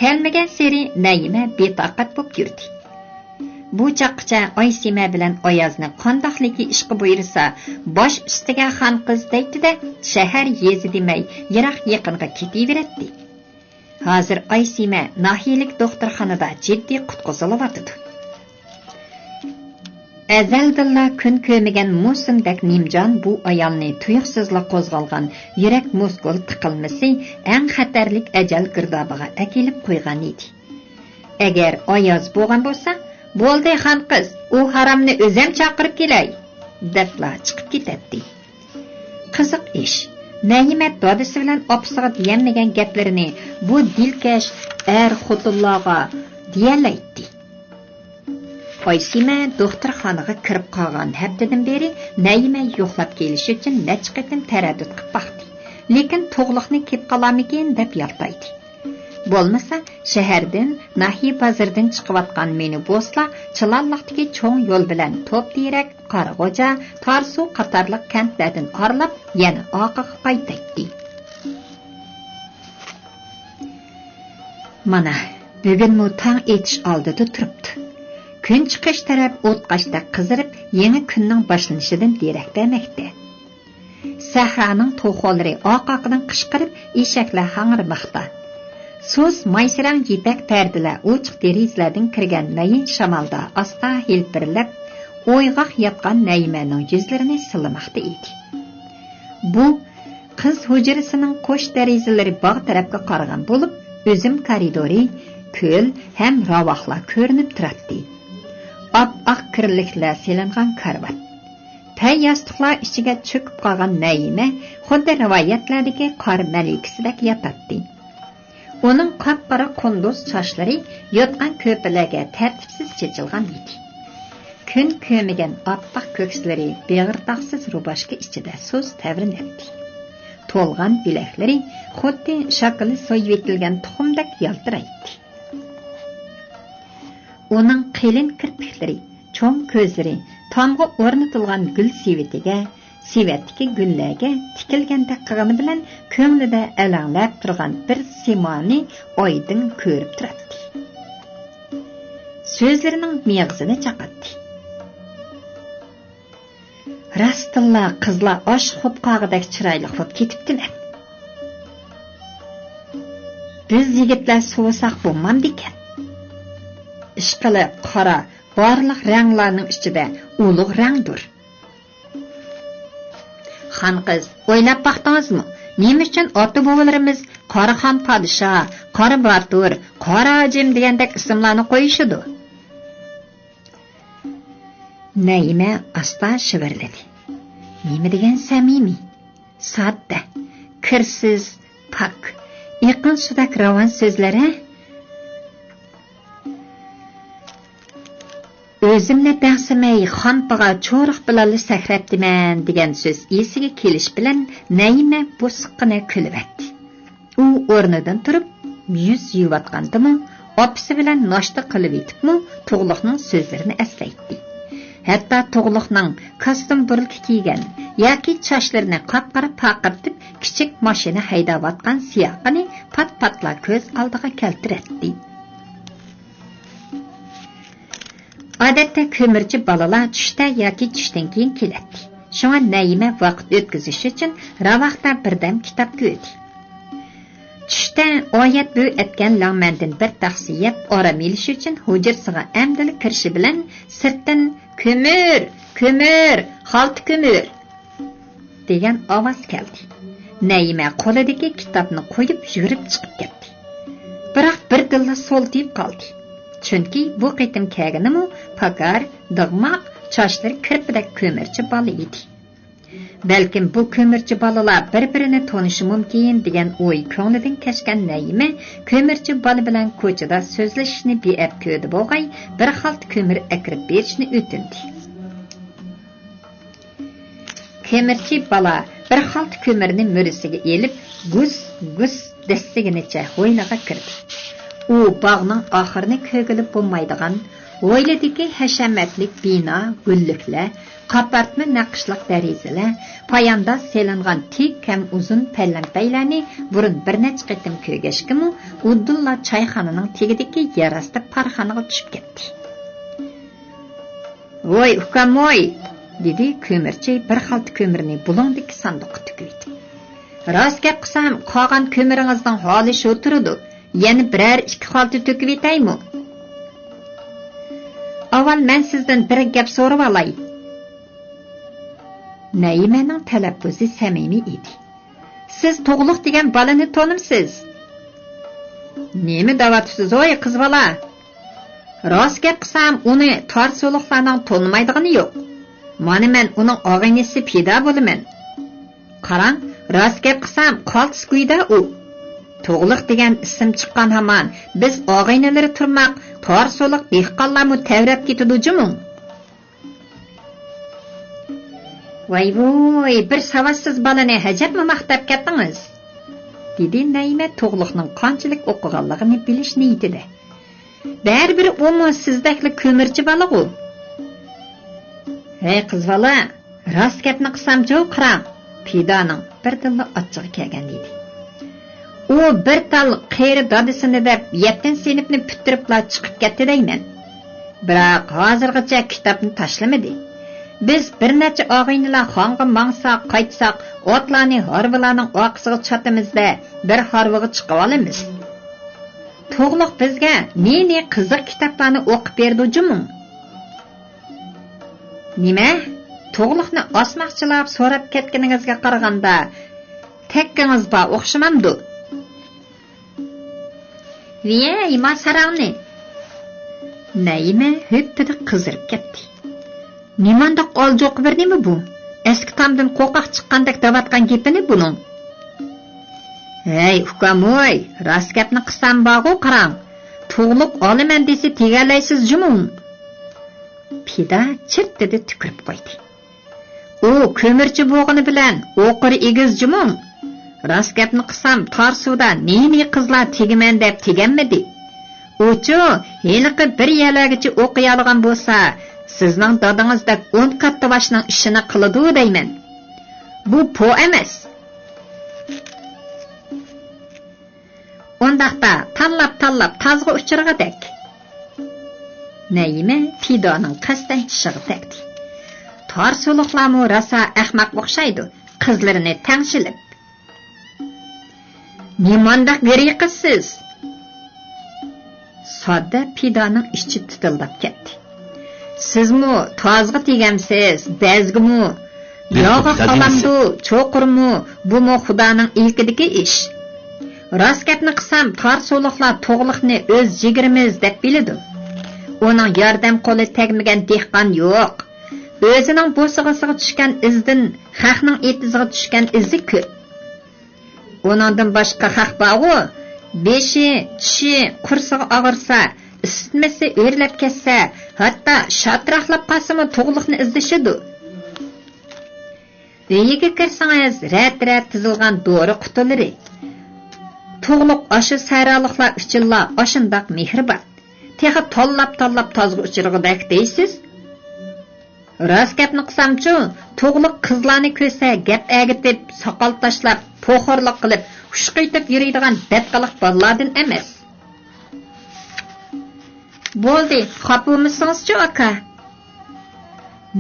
كەلمىگەنسېرى نەيىمە بىتاقەت بولۇپ يۈردى. بۇ چاغقىچە ئايسىمە بىلەن ئايازنى قانداقلىكى ئىشقا بۇيرۇسا، باش ئۈستىگە خان قىز دەيتتى-دە، شەھەر، يېزا دېمەي، يىراق يېقىنغا كېتىۋېرەتتى. ھازىر ئايسىمە ناھىيىلىك دوختۇرخانىدا جىددىي قۇتقۇزۇلۇۋاتىدۇ. ئەزەلدىنلا كۈن كۆرمىگەن مۇسىمدەك نىمجان بۇ ئايالنى تۇيۇقسىزلا قوزغالغان يۈرەك مۇسكۇل تىقىلمىسى ئەڭ خەتەرلىك ئەجەل گىردابىغا ئەكېلىپ قويغان ئىدى. ئەگەر ئاياز بولغان بولسا، «بولدى، خان قىز، ئۇ ھارامنى ئۆزەم چاقىرىپ كېلەي» دەپلا چىقىپ كېتەتتى. قىزىق ئىش، نەيىمە دادىسى بىلەن ئاپىسىغا دېيەلمىگەن گەپلىرىنى بۇ دىلكەش ئەر خوتۇنلارغا دېيەلەيتتى. ئايسىمە دوختۇرخانىغا كىرىپ قالغان ھەپتىدىن بېرى نەيىمە يوقلاپ كېلىش ئۈچۈن نەچچە قېتىم تەرەددۇت قىلىپ باقتى. لېكىن تۇغلۇقنى كېلىپ قالارمىكىن دەپ يالتايدى. بولمىسا، شەھەردىن، ناھىيە بازىرىدىن چىقىۋاتقان مىنىبۇسلار چىلانلىقتىكى چوڭ يول بىلەن توپ تېرەك، قاراغوجا، تارسۇ قاتارلىق كەنتلەردىن ئارىلاپ، يەنە ئارقىغا قايتايتتى. مانا، بۈگۈنمۇ تاڭ ئېتىش ئالدىدا تۇرۇپتۇ. كۈن چىقىش تەرەپ ئوتقاشتەك قىزىرىپ، يېڭى كۈننىڭ باشلىنىشىدىن دېرەك بەرمەكتە. سەھرانىڭ توخۇلىرى ئارقا-ئارقىدىن قىچقىرىپ، ئېشەكلەر ھاڭرىماقتا. سۇس مايسىرەڭ يىپەك پەردىلەر ئوچۇق دېرىزىلەردىن كىرگەن مەيىن شامالدا ئاستا ھىلپىرلەپ، ئويغاق ياتقان نەيىمەنىڭ يۈزلىرىنى سىلىماقتا ئىدى. بۇ قىز ھۇجرىسىنىڭ قوش دېرىزىلىرى باغ تەرەپكە قارىغان بولۇپ، ئۈزۈم كارىدورى، كۆل ھەم راۋاقلار كۆرۈنۈپ تۇراتتى. ئاپئاق كىرلىكلەر سېلىنغان كارىۋات. پەي ياستۇقلار ئىچىگە چۆكۈپ قالغان نەيىمە خۇددى رىۋايەتلەردىكى قار مەلىكىسىدەك ياتاتتى. ئۇنىڭ قاپقارا قۇندۇز چاچلىرى يوتقان كۆرپىلەرگە تەرتىپسىز چېچىلغان ئىدى. كۈن كۆرمىگەن ئاپئاق كۆكسلىرى بېغىرداقسىز روباشكا ئىچىدە سۇس تەۋرىنەتتى. تولغان بىلەكلىرى خۇددى شاكىلى سويۇۋېتىلگەن تۇخۇمدەك يالتىرايتتى. ئۇنىڭ قېلىن كىرپىكلىرى، چوڭ كۆزلىرى تامغا ئورنىتىلغان گۈل سېۋىتىگە، سېۋەتتىكى گۈللەرگە تىكىلگەندەك قىلغىنى بىلەن كۆڭلىدە ئەلەڭلەپ تۇرغان بىر سىيمانى ئايدىڭ كۆرۈپ تۇراتتى. سۆزلىرىنىڭ مېغىزىنى چاقاتتى. راستتىنلا قىزلار ئاشىق بولۇپ قالغۇدەك چىرايلىق بولۇپ كېتىپتىمەن. بىز يىگىتلەر سوۋۇساق بولمامدىكەن؟ ئىشقىلىپ قارا، بارلىق رەڭلەرنىڭ ئىچىدە ئۇلۇغ رەڭدۇر. خان قىز، ئويلاپ باقتىڭىزمۇ؟ نېمە ئۈچۈن ئاتا-بوۋىلىرىمىز قاراخان پادىشاھ، قارا باتۇر، قارا ھاجىم دېگەندەك ئىسىملارنى قويۇشىدۇ؟ نەيىمە ئاستا شىۋىرلىدى. نېمە دېگەن سەمىمىي، ساددە، كىرسىز، پاك، ئېقىن سۇدەك راۋان سۆزلەر-ھە؟ ئۆزۈمنى بەڭسىمەي خانپىغا چورۇق بىلەنلا سەكرەپتىمەن دېگەن سۆز ئېسىگە كېلىش بىلەن نەيىمە بۇ سىققىنە كۈلۈۋەتتى. ئۇ ئورنىدىن تۇرۇپ، يۈز يۇيۇۋاتقاندىمۇ، ئاپىسى بىلەن ناشتا قىلىۋېتىپمۇ، تۇغلۇقنىڭ سۆزلىرىنى ئەسلەيتتى. ھەتتا تۇغلۇقنىڭ كاستيۇم بۇرۇلكا كىيگەن ياكى چاچلىرىنى قاپقارا پارقىرىتىپ، كىچىك ماشىنا ھەيدەۋاتقان سىياقىنى پات-پاتلا كۆز ئالدىغا كەلتۈرەتتى. ئادەتتە كۆمۈرچى بالىلار چۈشتە ياكى چۈشتىن كېيىن كېلەتتى. شۇڭا نەيىمە ۋاقىت ئۆتكۈزۈش ئۈچۈن راۋاقتا بىردەم كىتاب كۆردى. چۈشتە ئايەت بۆ ئەتكەن لەڭمەندىن بىر تەخسە يەپ ئارام ئېلىش ئۈچۈن ھۇجرىسىغا ئەمدىلا كىرىشى بىلەن سىرتتىن «كۆمۈر! كۆمۈر! خالتا كۆمۈر!» دېگەن ئاۋاز كەلدى. نەيىمە قولىدىكى كىتابنى قويۇپ يۈگۈرۈپ چىقىپ كەتتى. بىراق بىردىنلا سولتىيىپ قالدى. چۈنكى بۇ قېتىم كەلگىنىمۇ پاكار، دىغماق، چاچلىرى كىرپىدەك كۆمۈرچى بالا ئىدى. بەلكىم بۇ كۆمۈرچى بالىلار بىر-بىرىنى تونۇشى مۇمكىن دېگەن ئوي كۆڭلىدىن كەچكەن نەيىمە كۆمۈرچى بالا بىلەن كوچىدا سۆزلىشىشنى بىئەپ كۆردى بولغاي، بىر خالتا كۆمۈر ئەكىرىپ بېرىشنى ئۆتۈندى. كۆمۈرچى بالا بىر خالتا كۆمۈرنى مۈرىسىگە ئېلىپ، گۇس-گۇس دەسسىگىنىچە ھويلىغا كىردى. ئۇ باغنىڭ ئاخىرىنى كۆرگىلى بولمايدىغان ھويلىدىكى ھەشەمەتلىك بىنا، گۈللۈكلەر، قاپارتما نەقىشلىق دېرىزىلەر، پايانداز سېلىنغان تىك ھەم ئۇزۇن پەلەمپەيلەرنى بۇرۇن بىر نەچچە قېتىم كۆرگەچكىمۇ، ئۇدۇللا چايخانىنىڭ تېگىدىكى يەر ئاستى پارخانىغا چۈشۈپ كەتتى. «ۋوي، ئۇكام، ۋوي!» دېدى كۆمۈرچى بىر خالتا كۆمۈرنى بۇلۇڭدىكى ساندۇققا تۈكۈۋېتىپ. «راست گەپ قىلسام، قالغان كۆمۈرىڭىزنىڭ ھالى شۇ تۇرىدۇ. يەنە بىرەر ئىككى خالتا تۆكۈۋېتەيمۇ؟» «ئاۋۋال مەن سىزدىن بىر گەپ سورىۋالاي.» نەيىمەنىڭ تەلەپپۇزى سەمىمىي ئىدى. «سىز تۇغلۇق دېگەن بالىنى تونۇمسىز؟» «نېمە دەۋاتىسىز ھوي، قىز بالا؟ راست گەپ قىلسام، ئۇنى تارسۇلۇقلارنىڭ تونۇمايدىغىنى يوق. مانا مەن ئۇنىڭ ئاغىنىسى پىدا بولىمەن. قاراڭ، راست گەپ قىلسام، قالتىس گۇيدا ئۇ. تۇغلۇق دېگەن ئىسىم چىققان ھامان، بىز ئاغىنىلىرى تۇرماق، تارسۇلۇق دېھقانلارمۇ تەۋرەپ كېتىدۇ جۇمۇ.» «ۋاي-ۋۇي، بىر ساۋاتسىز بالىنى ھەجەپمۇ ماختاپ كەتتىڭىز؟» دېدى نەيىمە تۇغلۇقنىڭ قانچىلىك ئوقۇغانلىقىنى بىلىش نىيىتىدە. «بەرىبىر ئۇمۇ سىزدەكلا كۆمۈرچى بالىغۇ.» «ھەي، قىز بالا، راست گەپنى قىلسامچۇ، قاراڭ.» پىدانىڭ بىردىنلا ئاچچىقى كەلگەن ئىدى. «ئۇ بىر تال قېرى دادىسىنى دەپ يەتتىنچى سىنىپنى پۈتتۈرۈپلا چىقىپ كەتتى دەيمەن. بىراق ھازىرغىچە كىتابنى تاشلىمىدى. بىز بىر نەچچە ئاغىنىلەر خانغا ماڭساق، قايتساق، ئاتلارنى ھارۋىلارنىڭ ئارقىسىغا چاتىمىز-دە، بىر ھارۋىغا چىقىۋالىمىز. تۇغلۇق بىزگە نى-نى قىزىق كىتابلارنى ئوقۇپ بېرىدۇ جۇمۇ.» «نېمە؟ تۇغلۇقنى ئاسماقچىلاپ سوراپ كەتكىنىڭىزگە قارىغاندا، تەككىڭىز بار ئوخشىمامدۇ؟» «ۋىيەي، ما ساراڭنى!» نەيىمە ھۆپپىدە قىزىرىپ كەتتى. «نېمانداق ئالجوقا بىر نېمە بۇ؟ ئەسكى تامدىن قورقاق چىققاندەك دەۋاتقان گېپىنى بۇنىڭ.» «ھەي، ئۇكام-ھوي، راست گەپنى قىلسام بارغۇ، قاراڭ. تۇغلۇق ئالىمەن دېسە تېگەلەيسىز جۇمۇ.» پىدا چىرتتىدە تۈكۈرۈپ قويدى. «ئۇ كۆمۈرچى بولغىنى بىلەن ئوقۇرى ئېگىز جۇمۇ. راست گەپنى قىلسام، تار سۇدا نى-نى قىزلار تېگىمەن دەپ تېگەنمىدى. ئۇچۇ ھېلىقى بىر يەرلەرگىچە ئوقۇيالىغان بولسا، سىزنىڭ دادىڭىزدەك ئون قاتتىباشنىڭ ئىشىنى قىلىدۇ دەيمەن. بۇ پو ئەمەس. ئۇنداقتا تاللاپ-تاللاپ تازغا ئۇچۇرغۇدەك. نەيىمە پىدانىڭ قەستەن چىشىغا تەگدى. تار سۇلۇقلارمۇ راسا ئەخمەق ئوخشايدۇ، قىزلىرىنى تەڭشىلىپ. نېمانداق گىرى قىزسىز؟ ساددە پىدانىڭ ئىچى تىتىلداپ كەتتى. سىزمۇ تازغا تېگەمسىز، بەزگىمۇ؟ ياغاق ئالامدۇ، چوقۇرمۇ؟ بۇمۇ خۇدانىڭ ئىلكىدىكى ئىش. راست گەپنى قىلسام، تار سۇلۇقلار تۇغلۇقنى ئۆز جىگىرىمىز دەپ بىلىدۇ. ئۇنىڭ ياردەم قولى تەگمىگەن دېھقان يوق. ئۆزىنىڭ بوسۇغىسىغا چۈشكەن ئىزدىن خەقنىڭ ئېتىزىغا چۈشكەن ئىزى كۆپ. ئۇنىڭدىن باشقا خەق بارغۇ، بېشى، چىشى، قورسىقى ئاغرىسا، ئىسسىتمىسى ئۆرلەپ كەتسە، ھەتتا شاتراقلاپ قالسىمۇ تۇغلۇقنى ئىزدىشىدۇ. ئۆيىگە كىرسىڭىز، رەت-رەت تىزىلغان دورا قۇتىلىرى. تۇغلۇق ئاشۇ سەھرالىقلار ئۈچۈنلا ئاشۇنداق مېھرىبان. تېخى تاللاپ-تاللاپ تازغا ئۇچۇرغۇدەك دەيسىز؟ راست گەپنى قىلسامچۇ، تۇغلۇق قىزلارنى كۆرسە گەپ ئەگىتىپ، ساقال تاشلاپ، پوخۇرلۇق قىلىپ، ھۇشقا يېتىپ يۈرىدىغان بەتقىلىق بالىلاردىن ئەمەس. بولدى، خاپا بولمىسىڭىزچۇ، ئاكا.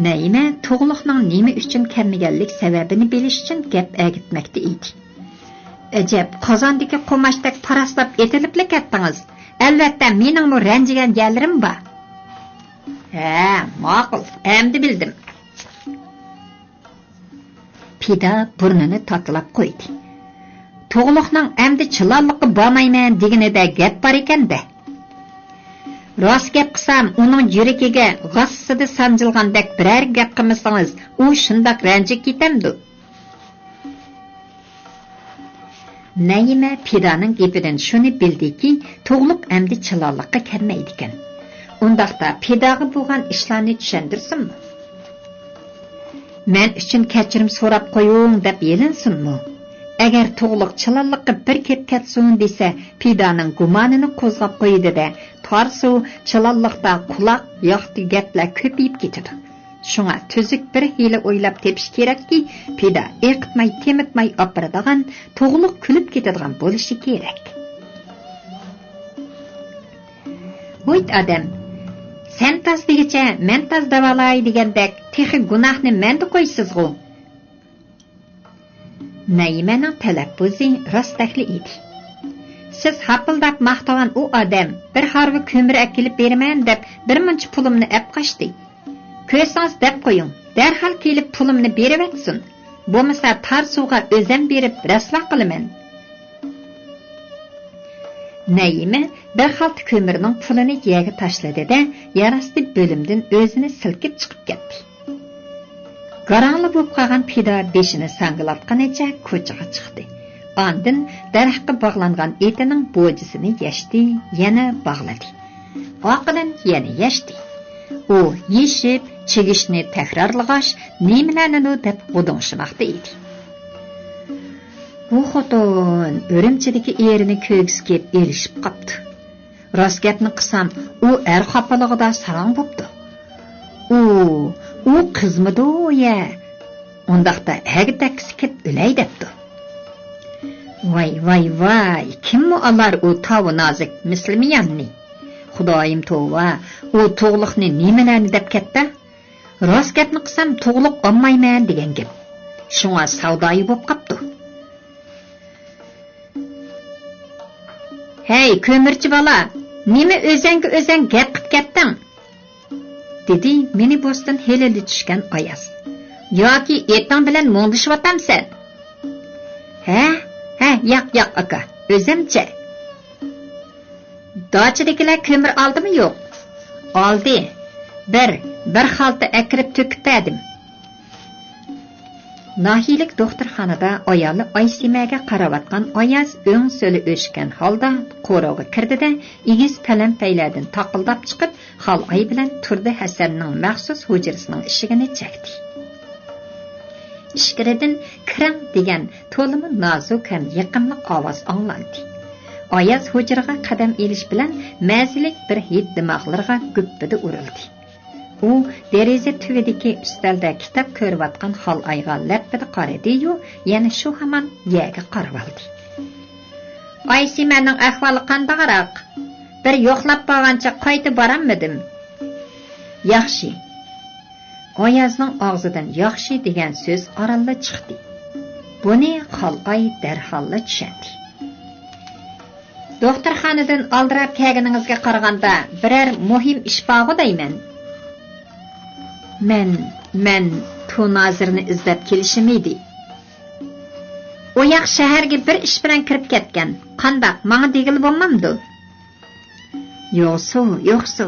نەيىمە تۇغلۇقنىڭ نېمە ئۈچۈن كەلمىگەنلىك سەۋەبىنى بىلىش ئۈچۈن گەپ ئەگىتمەكتە ئىدى. ئەجەب، قازاندىكى قوماچتەك پاراسلاپ ئېتىلىپلا كەتتىڭىز. ئەلۋەتتە، مېنىڭمۇ رەنجىگەن يەرلىرىم بار. ھە، ماقۇل، ئەمدى بىلدىم. پىدا بۇرنىنى تاتىلاپ قويدى. تۇغلۇقنىڭ ئەمدى چىلانلىققا بارمايمەن دېگىنىدە گەپ بار ئىكەن-دە. راست گەپ قىلسام، ئۇنىڭ يۈرىكىگە غاسسىدە سانجىلغاندەك بىرەر گەپ قىلمىسىڭىز، ئۇ شۇنداق رەنجىپ كېتەمدۇ؟ نەيىمە پىدانىڭ گېپىدىن شۇنى بىلدىكى، تۇغلۇق ئەمدى چىلانلىققا كەلمەيدىكەن. ئۇنداقتا پىداغا بولغان ئىشلارنى چۈشەندۈرسۇنمۇ؟ مەن ئۈچۈن كەچۈرۈم سوراپ قويۇڭ دەپ يېلىنسۇنمۇ؟ ئەگەر تۇغلۇق چىلانلىققا بىر كىرىپ كەتسۇن دېسە، پىدانىڭ گۇمانىنى قوزغاپ قويىدۇ-دە، تارسۇ، چىلانلىقتا قۇلاق ياقتى گەپلەر كۆپىيىپ كېتىدۇ. شۇڭا تۈزۈك بىر ھىيلە ئويلاپ تېپىش كېرەككى، پىدا ئېقىتماي، تېمىتماي ئاپىرىدىغان، تۇغلۇق كۈلۈپ كېتىدىغان بولۇشى كېرەك. ھويت ئادەم، سەن تاز دېگۈچە مەن تاز دەۋالاي دېگەندەك، تېخى گۇناھنى مەندە قويىسىزغۇ؟ نەيىمەنىڭ تەلەپپۇزى راستەكلا ئىدى. سىز ھاپىلداپ ماختىغان ئۇ ئادەم بىر ھارۋا كۆمۈر ئەكېلىپ بېرىمەن دەپ بىر مۇنچە پۇلۇمنى ئەپ قاچتى. كۆرسىڭىز دەپ قويۇڭ، دەرھال كېلىپ پۇلۇمنى بېرىۋەتسۇن. بولمىسا تار سۇغا ئۆزەم بېرىپ رەسۋا قىلىمەن. نەيىمە بىر خالتا كۆمۈرنىڭ پۇلىنى يەرگە تاشلىدى-دە، يەر ئاستى بۆلۈمدىن ئۆزىنى سىلكىپ چىقىپ كەتتى. گاراڭلا بولۇپ قالغان پىدا بېشىنى ساڭگىلاتقىنىچە كوچىغا چىقتى. ئاندىن دەرەخكە باغلانغان ئېتىنىڭ بوجىسىنى يەشتى، يەنە باغلىدى. ئارقىدىن يەنە يەشتى. ئۇ يېشىپ، چىگىشنى تەكرارلىغاچ، نېمىلەرنىدۇ دەپ غۇدۇڭشىماقتا ئىدى. بۇ خوتۇن ئۈرۈمچىدىكى ئېرىنى كۆرگۈسى كېلىپ ئېلىشىپ قاپتۇ. راست گەپنى قىلسام، ئۇ ئەر خاپىلىقىدا ساراڭ بوپتۇ. ئۇ، ئۇ قىزمىدۇ يە؟ ئۇنداقتا ئەگدەككىسى كېلىپ ئۆلەي دەپتۇ. ۋاي، ۋاي، ۋاي، كىممۇ ئالار ئۇ تاۋۇ نازۇك مىسلىمىياننى؟ خۇدايىم توۋا، ئۇ تۇغلۇقنى نېمىلەرنى دەپ كەتتى؟ راست گەپنى قىلسام، تۇغلۇق ئالمايمەن دېگەن گەپ. شۇڭا ساۋدايى بوپ قاپتۇ. ھەي، كۆمۈرچى بالا، نېمە ئۆزەڭگە ئۆزەڭ گەپ قىپ كەتتىڭ؟ دېدى مىنىبۇستىن ھېلىلا چۈشكەن ئاياز. ياكى ئېتىڭ بىلەن مۇڭدىشىۋاتامسەن؟ ھە؟ ھە، ياق، ياق، ئاكا، ئۆزەمچە. داچىدىكىلەر كۆمۈر ئالدىمۇ يوق؟ ئالدى. بىر، بىر خالتا ئەكىرىپ تۆكۈپ بەردىم. ناھىيىلىك دوختۇرخانىدا ئايالى ئايسىمەگە قاراۋاتقان ئاياز ئۆڭ سۆلى ئۆچكەن ھالدا قورۇغا كىردى-دە، ئېگىز پەلەمپەيلەردىن تاقىلداپ چىقىپ، خالئاي بىلەن تۇردى ھەسەننىڭ مەخسۇس ھۇجرىسىنىڭ ئىشىكىنى چەكتى. ئىچكىرىدىن كىرىڭ دېگەن تولىمۇ نازۇك ھەم يېقىملىق ئاۋاز ئاڭلاندى. ئاياز ھۇجرىغا قەدەم ئېلىش بىلەن مەززىلىك بىر ھىد دىماغلىرىغا گۈپپىدە ئۇرۇلدى. ئۇ دېرىزە تۈۋىدىكى ئۈستەلدە كىتاب كۆرۈۋاتقان خالئايغا لەپپىدە قارىدى-يۇ، يەنە شۇ ھامان يەرگە قارىۋالدى. ئايسىمەننىڭ ئەھۋالى قانداقراق؟ بىر يوقلاپ بارغانچە قايتا بارالمىدىم. ياخشى. ئايازنىڭ ئاغزىدىن ياخشى دېگەن سۆز ئارانلا چىقتى. بۇنى خالئاي دەرھاللا چۈشەندى. دوختۇرخانىدىن ئالدىراپ كەلگىنىڭىزگە قارىغاندا، بىرەر مۇھىم ئىش بارغۇ دەيمەن. مەن، مەن تۇ نازىرنى ئىزدەپ كېلىشىم ئىدى. ئۇ ياق شەھەرگە بىر ئىش بىلەن كىرىپ كەتكەن. قانداق، ماڭا دېگىلى بولمامدۇ؟ يوقسۇ، يوقسۇ.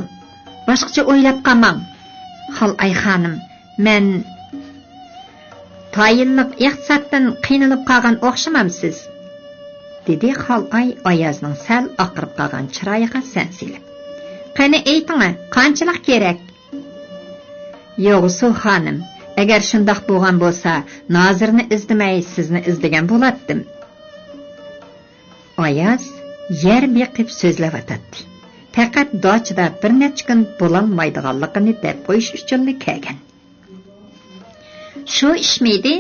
باشقىچە ئويلاپ قالماڭ. خالئاي خانىم، مەن تايىنلىق ئىقتىسادتىن قىينىلىپ قالغان ئوخشىمامسىز؟ دېدى خالئاي ئايازنىڭ سەل ئاقىرىپ قالغان چىرايىغا سەن سېلىپ. قېنى ئېيتىڭە، قانچىلىق كېرەك؟ يوقسۇ خانىم، ئەگەر شۇنداق بولغان بولسا، نازىرنى ئىزدىمەي سىزنى ئىزدىگەن بولاتتىم. ئاياز يەر بېقىپ سۆزلەۋاتاتتى. پەقەت داچىدا بىر نەچچە كۈن بولالمايدىغانلىقىنى دەپ قويۇش ئۈچۈنلا كەلگەن. شۇ ئىشمىدى؟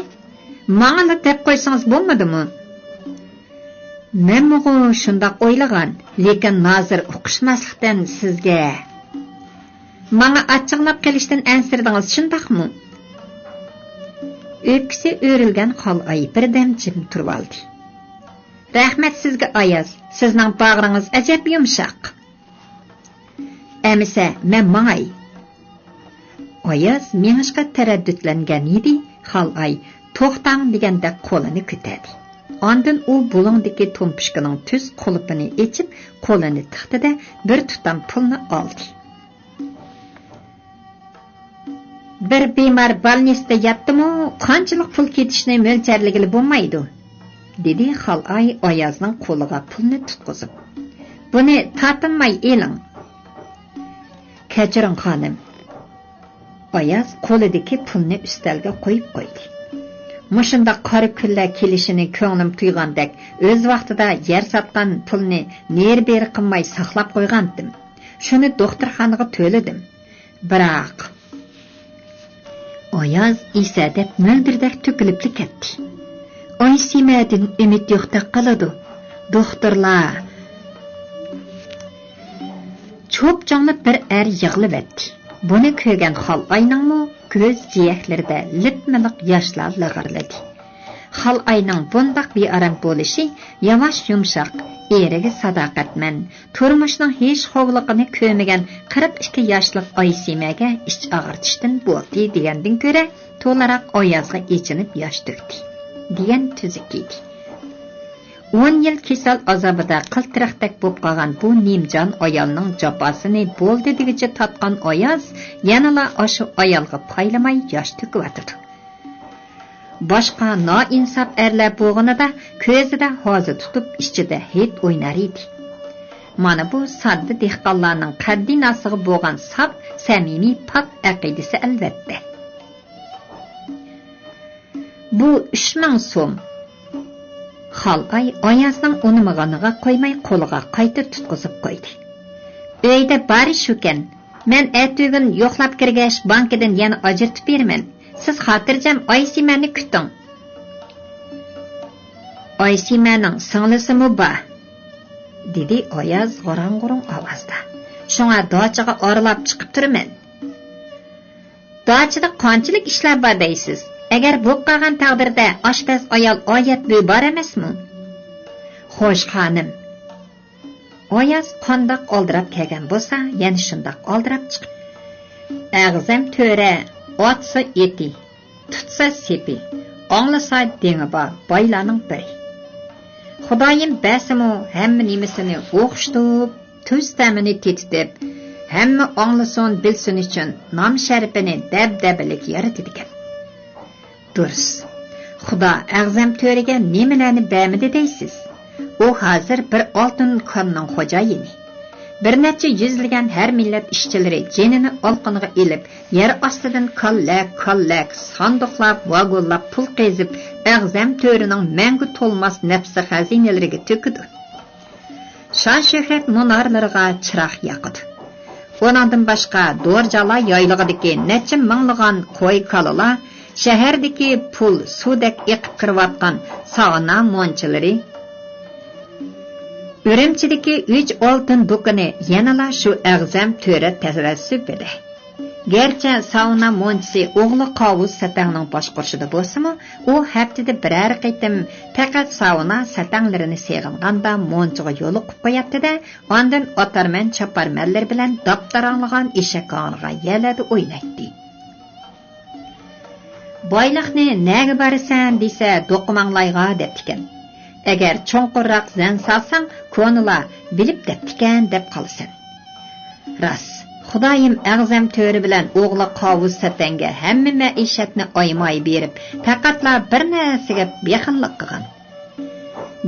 ماڭىلا دەپ قويسىڭىز بولمىدىمۇ؟ مەنمۇغۇ شۇنداق ئويلىغان، لېكىن نازىر ئۇقۇشماسلىقتىن سىزگە. ماڭا ئاچچىقلاپ قېلىشتىن ئەنسىرىدىڭىز، شۇنداقمۇ؟ ئۆپكىسى ئۆرۈلگەن خالئاي بىردەم جىم تۇرۇۋالدى. رەھمەت سىزگە، ئاياز، سىزنىڭ باغرىڭىز ئەجەب يۇمشاق. ئەمىسە مەن ماڭاي. ئاياز مېڭىشقا تەرەددۇتلەنگەن ئىدى، خالئاي توختاڭ دېگەندەك قولىنى كۆتەردى. ئاندىن ئۇ بۇلۇڭدىكى تومپۇچكىنىڭ تۈز قۇلۇپىنى ئېچىپ، قولىنى تىقتى-دە، بىر تۇتام پۇلنى ئالدى. بىر بىمار بالنىستتا ياتتىمۇ، قانچىلىك پۇل كېتىشىنى مۆلچەرلىگىلى بولمايدۇ، دېدى خالئاي ئايازنىڭ قولىغا پۇلنى تۇتقۇزۇپ. بۇنى تارتىنماي ئېلىڭ. كەچۈرۈڭ، خانىم. ئاياز قولىدىكى پۇلنى ئۈستەلگە قويۇپ قويدى. مۇشۇنداق قارا كۈنلەر كېلىشىنى كۆڭلۈم تۇيغاندەك، ئۆز ۋاقتىدا يەر ساتقان پۇلنى نېرى-بېرى قىلماي ساقلاپ قويغانتىم. شۇنى دوختۇرخانىغا تۆلىدىم. بىراق، ئاياز ئېسەدەپ مۆلدۈردەك تۆكۈلۈپلا كەتتى. ئايسىمەدىن ئۈمىد يوقتەك قىلىدۇ. دوختۇرلار. چوپچوڭلاپ بىر ئەر يىغلىۋەتتى. بۇنى كۆرگەن خالئاينىڭمۇ كۆز جىيەكلىرىدە لىپمىلىق ياشلار لىغىرلىدى. خالئاينىڭ بۇنداق بىئارام بولۇشى ياۋاش يۇمشاق، ئېرىگە ساداقەتمەن، تۇرمۇشنىڭ ھېچ خوۋلۇقىنى كۆرمىگەن قىرىق ئىككى ياشلىق ئايسىمەگە ئىچ ئاغرىتىشتىن بولدى دېگەندىن كۆرە، تولاراق ئايازغا ئېچىنىپ ياش تۆكتى، دېگەن تۈزۈك ئىدى. ئون يىل كېسەل ئازابىدا قىلتىرىقتەك بولۇپ قالغان بۇ نىمجان ئايالنىڭ جاپاسىنى بولدى دېگۈچە تارتقان ئاياز يەنىلا ئاشۇ ئايالغا پايلىماي ياش تۆكۈۋاتىدۇ. باشقا نائىنساپ ئەرلەر بولغىنىدا كۆزىدە ھازا تۇتۇپ، ئىچىدە ھېيت ئوينار ئىدى. مانا بۇ ساددا دېھقانلارنىڭ قەددىناسىغا بولغان ساپ، سەمىمىي، پاك ئەقىدىسى ئەلۋەتتە. بۇ ئۈچ مىڭ سوم. خالئاي ئايازنىڭ ئۇنىمىغىنىغا قويماي قولىغا قايتا تۇتقۇزۇپ قويدى. ئۆيدە بارى شۇكەن. مەن ئەتىگۈن يوقلاپ كىرگەچ بانكىدىن يەنە ئاجرىتىپ بېرىمەن. سىز خاتىرجەم ئايسىمەننى كۈتۈڭ. ئايسىمەننىڭ سىڭلىسىمۇ بار، دېدى ئاياز غاراڭ-غۇرۇڭ ئاۋازدا. شۇڭا داچىغا ئارىلاپ چىقىپ تۇرىمەن. داچىدا قانچىلىك ئىشلار بار دەيسىز؟ ئەگەر بولۇپ قالغان تەقدىردە ئاشپەز ئايال ئايەت بۈۋى بار ئەمەسمۇ؟ خوش، خانىم. ئاياز قانداق ئالدىراپ كەلگەن بولسا، يەنە شۇنداق ئالدىراپ چىقىپ. ئەغزەم تۆرە ئاتسا ئېتى، تۇتسا سېپى، ئاڭلىسا دېڭى بار بايلارنىڭ بىرى. خۇدايىم بەرسىمۇ ھەممە نېمىسىنى ئوخشىتىپ، تۈز تەمىنى تېتىتىپ، ھەممە ئاڭلىسۇن، بىلسۇن ئۈچۈن نام شەرىپىنى دەبدەبىلىك يارىتىدىكەن. دۇرۇس. خۇدا ئەغزەم تۆرىگە نېمىلەرنى بەرمىدى دەيسىز؟ ئۇ ھازىر بىر ئالتۇن كاننىڭ خوجايىنى. بىر نەچچە يۈزلىگەن ھەر مىللەت ئىشچىلىرى جېنىنى ئالقىنىغا ئېلىپ، يەر ئاستىدىن كاللەك، كاللەك، ساندۇقلاپ، ۋاگونلاپ پۇل قېزىپ، ئەغزەم تۆرىنىڭ مەڭگۈ تولماس نەپسى خەزىنىلىرىگە تۆكىدۇ. شان-شۆھرەت مۇنارلىرىغا چىراغ ياقىدۇ. ئۇنىڭدىن باشقا، دورجالا يايلىقىدىكى نەچچە مىڭلىغان قوي-كالىلار، شەھەردىكى پۇل سۇدەك ئېقىپ كىرىۋاتقان ساۋنا مونچىلىرى، ئۈرۈمچىدىكى ئۈچ ئالتۇن دۇكىنى يەنىلا شۇ ئەغزەم تۆرە تەۋەسسۈپىدە. گەرچە ساۋنا مونچىسى ئوغلى قاۋۇس سەتەڭنىڭ باشقۇرۇشىدا بولسىمۇ، ئۇ ھەپتىدە بىرەر قېتىم پەقەت ساۋنا سەتەڭلىرىنى سېغىنغاندا مونچىغا يولۇقۇپ قوياتتى-دە، ئاندىن ئاتارمەن-چاپارمەنلىرى بىلەن داپداراڭلىغان ئېشەك ھاڭرىغان يەرلەردە ئوينايتتى. بايلىقنى نەگە بارىسەن دېسە، دوقماڭلايغا دەپتىكەن. ئەگەر چوڭقۇرراق زەن سالساڭ، كونىلار بىلىپ دەپتىكەن دەپ قالىسەن. راست، خۇدايىم ئەغزەم تۆرە بىلەن ئوغلى قاۋۇس سەتەڭگە ھەممە مەئىشەتنى ئايىماي بېرىپ، پەقەتلا بىر نەرسىگە بېخىللىق قىلغان.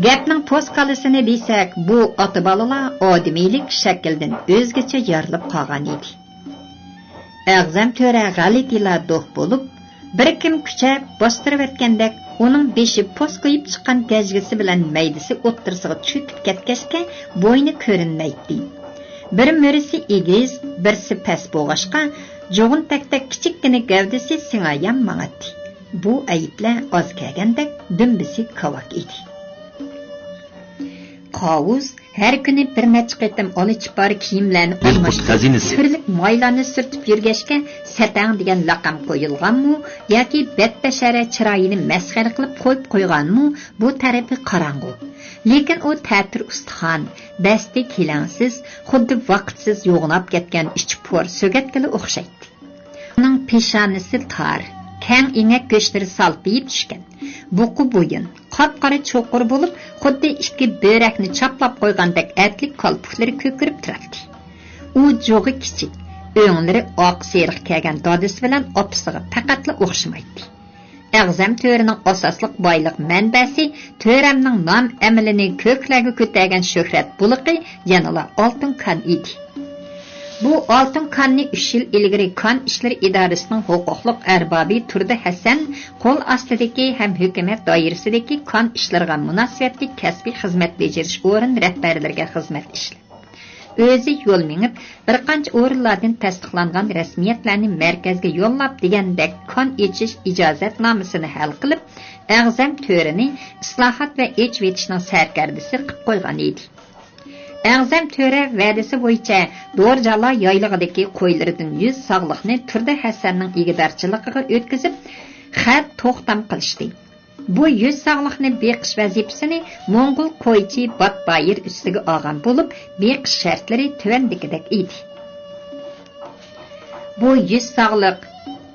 گەپنىڭ پوسكالىسىنى دېسەك، بۇ ئاتا-بالىلار ئادىمىيلىك شەكلىدىن ئۆزگىچە يارىلىپ قالغان ئىدى. ئەغزەم تۆرە غەلىتىلا دوھ بولۇپ، بىر كىم كۈچەپ باستۇرۇۋەتكەندەك، ئۇنىڭ بېشى پوس كويۇپ چىققان گەجگىسى بىلەن مەيدىسى ئوتتۇرىسىغا چۆكۈپ كەتكەچكە، بوينى كۆرۈنمەيتتى. بىر مۈرىسى ئېگىز، بىرسى پەس بولغاچقا، جۇغۇن تەكتەك كىچىككىنە گەۋدىسى سىڭايان ماڭاتتى. بۇ ئەيىبلەر ئاز كەلگەندەك، دۈمبىسى كاۋاك ئىدى. قاۋۇس ھەر كۈنى بىر نەچچە قېتىم ئالا چىپار كىيىملەرنى بىلقۇت ئالماشتۇرۇپ، خەزىنىسى. تۈرلۈك مايلارنى سۈرتۈپ يۈرگەچكە، سەتەڭ دېگەن لەقەم قويۇلغانمۇ ياكى بەتبەشەرە چىرايىنى مەسخىرە قىلىپ قويۇپ قويغانمۇ، بۇ تەرىپى قاراڭغۇ. لېكىن ئۇ تەتۈر ئۇستىخان، بەستى كېلەڭسىز، خۇددى ۋاقىتسىز يوغىناپ كەتكەن ئىچى پور سۆگەتكىلا ئوخشايتتى. ئۇنىڭ پېشانىسى تار، كەڭ ئېڭەك گۆشلىرى سالپىيىپ چۈشكەن. بۇقا بويۇن، قاپقارا چوقۇر بولۇپ، خۇددى ئىككى بۆرەكنى چاپلاپ قويغاندەك ئەتلىك كالپۇكلىرى كۆكىرىپ تۇراتتى. ئۇ جۇغى كىچىك، ئۆڭلىرى ئاق سېرىق كەلگەن دادىسى بىلەن ئاپىسىغا پەقەتلا ئوخشىمايتتى. ئەغزەم تۆرىنىڭ ئاساسلىق بايلىق مەنبەسى تۆرەمنىڭ نام-ئەمىلىنى كۆكلەرگە كۆتەرگەن شۆھرەت بۇلىقى يەنىلا ئالتۇن كان ئىدى. بۇ ئالتۇن كاننى ئۈچ يىل ئىلگىرى كان ئىشلىرى ئىدارىسىنىڭ ھوقۇقلۇق ئەربابى تۇردى ھەسەن قول ئاستىدىكى ھەم ھۆكۈمەت دائىرىسىدىكى كان ئىشلىرىغا مۇناسىۋەتلىك كەسپىي خىزمەت بېجىرىش ئورۇن رەھبەرلىرىگە خىزمەت ئىشلەپ، ئۆزى يول مېڭىپ، بىر قانچە ئورۇنلاردىن تەستىقلانغان رەسمىيەتلەرنى مەركەزگە يوللاپ، دېگەندەك كان ئېچىش ئىجازەتنامىسىنى ھەل قىلىپ، ئەغزەم تۆرىنى ئىسلاھات ۋە ئېچىۋېتىشنىڭ سەركەردىسى قىلىپ قويغان ئىدى. ئەغزەم تۆرە ۋەدىسى بويىچە دورجالا يايلىقىدىكى قويلىرىدىن يۈز ساغلىقنى تۇردى ھەسەننىڭ ئىگىدارچىلىقىغا ئۆتكۈزۈپ، خەت توختام قىلىشتى. بۇ يۈز ساغلىقنى بېقىش ۋەزىپىسىنى موڭغۇل قويچى باتبايىر ئۈستىگە ئالغان بولۇپ، بېقىش شەرتلىرى تۆۋەندىكىدەك ئىدى. بۇ يۈز ساغلىق،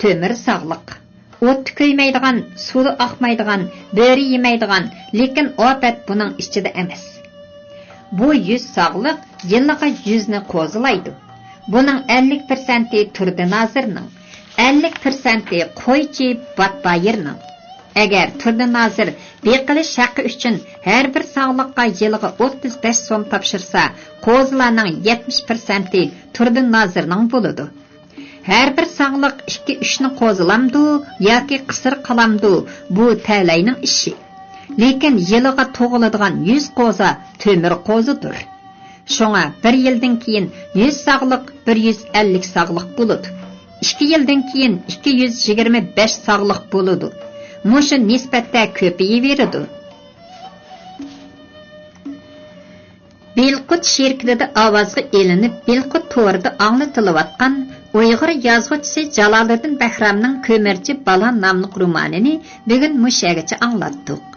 تۆمۈر ساغلىق. ئوتتا كۆيمەيدىغان، سۇدا ئاقمايدىغان، بۆرە يېمەيدىغان، لېكىن ئاپەت بۇنىڭ ئىچىدە ئەمەس. بۇ يۈز ساغلىق يىلىغا يۈزنى قوزىلايدۇ. بۇنىڭ ئەللىك پىرسەنتى تۇردى نازىرنىڭ، ئەللىك پىرسەنتى قويچى باتبايىرنىڭ. ئەگەر تۇردى نازىر بېقىلىش ھەققى ئۈچۈن ھەر بىر ساغلىققا يىلىغا ئوتتۇز بەش سوم تاپشۇرسا، قوزىلارنىڭ يەتمىش پىرسەنتى تۇردى نازىرنىڭ بولىدۇ. ھەر بىر ساغلىق ئىككى-ئۈچنى قوزىلامدۇ ياكى قىسىر قالامدۇ، بۇ تەلەينىڭ ئىشى. لېكىن يىلىغا تۇغۇلىدىغان يۈز قوزا تۆمۈر قوزىدۇر. شۇڭا بىر يىلدىن كېيىن يۈز ساغلىق بىر يۈز ئەللىك ساغلىق بولىدۇ. ئىككى يىلدىن كېيىن ئىككى يۈز يىگىرمە بەش ساغلىق بولىدۇ. مۇشۇ نىسبەتتە كۆپىيىۋېرىدۇ. بىلقۇت شىركىتىدە ئاۋازغا ئېلىنىپ، بىلقۇت تورىدا ئاڭلىتىلىۋاتقان ئۇيغۇر يازغۇچىسى جالالىدىن بەھرامنىڭ كۆمۈرچى بالا ناملىق رومانىنى بۈگۈن مۇشۇ يەرگىچە ئاڭلاتتۇق.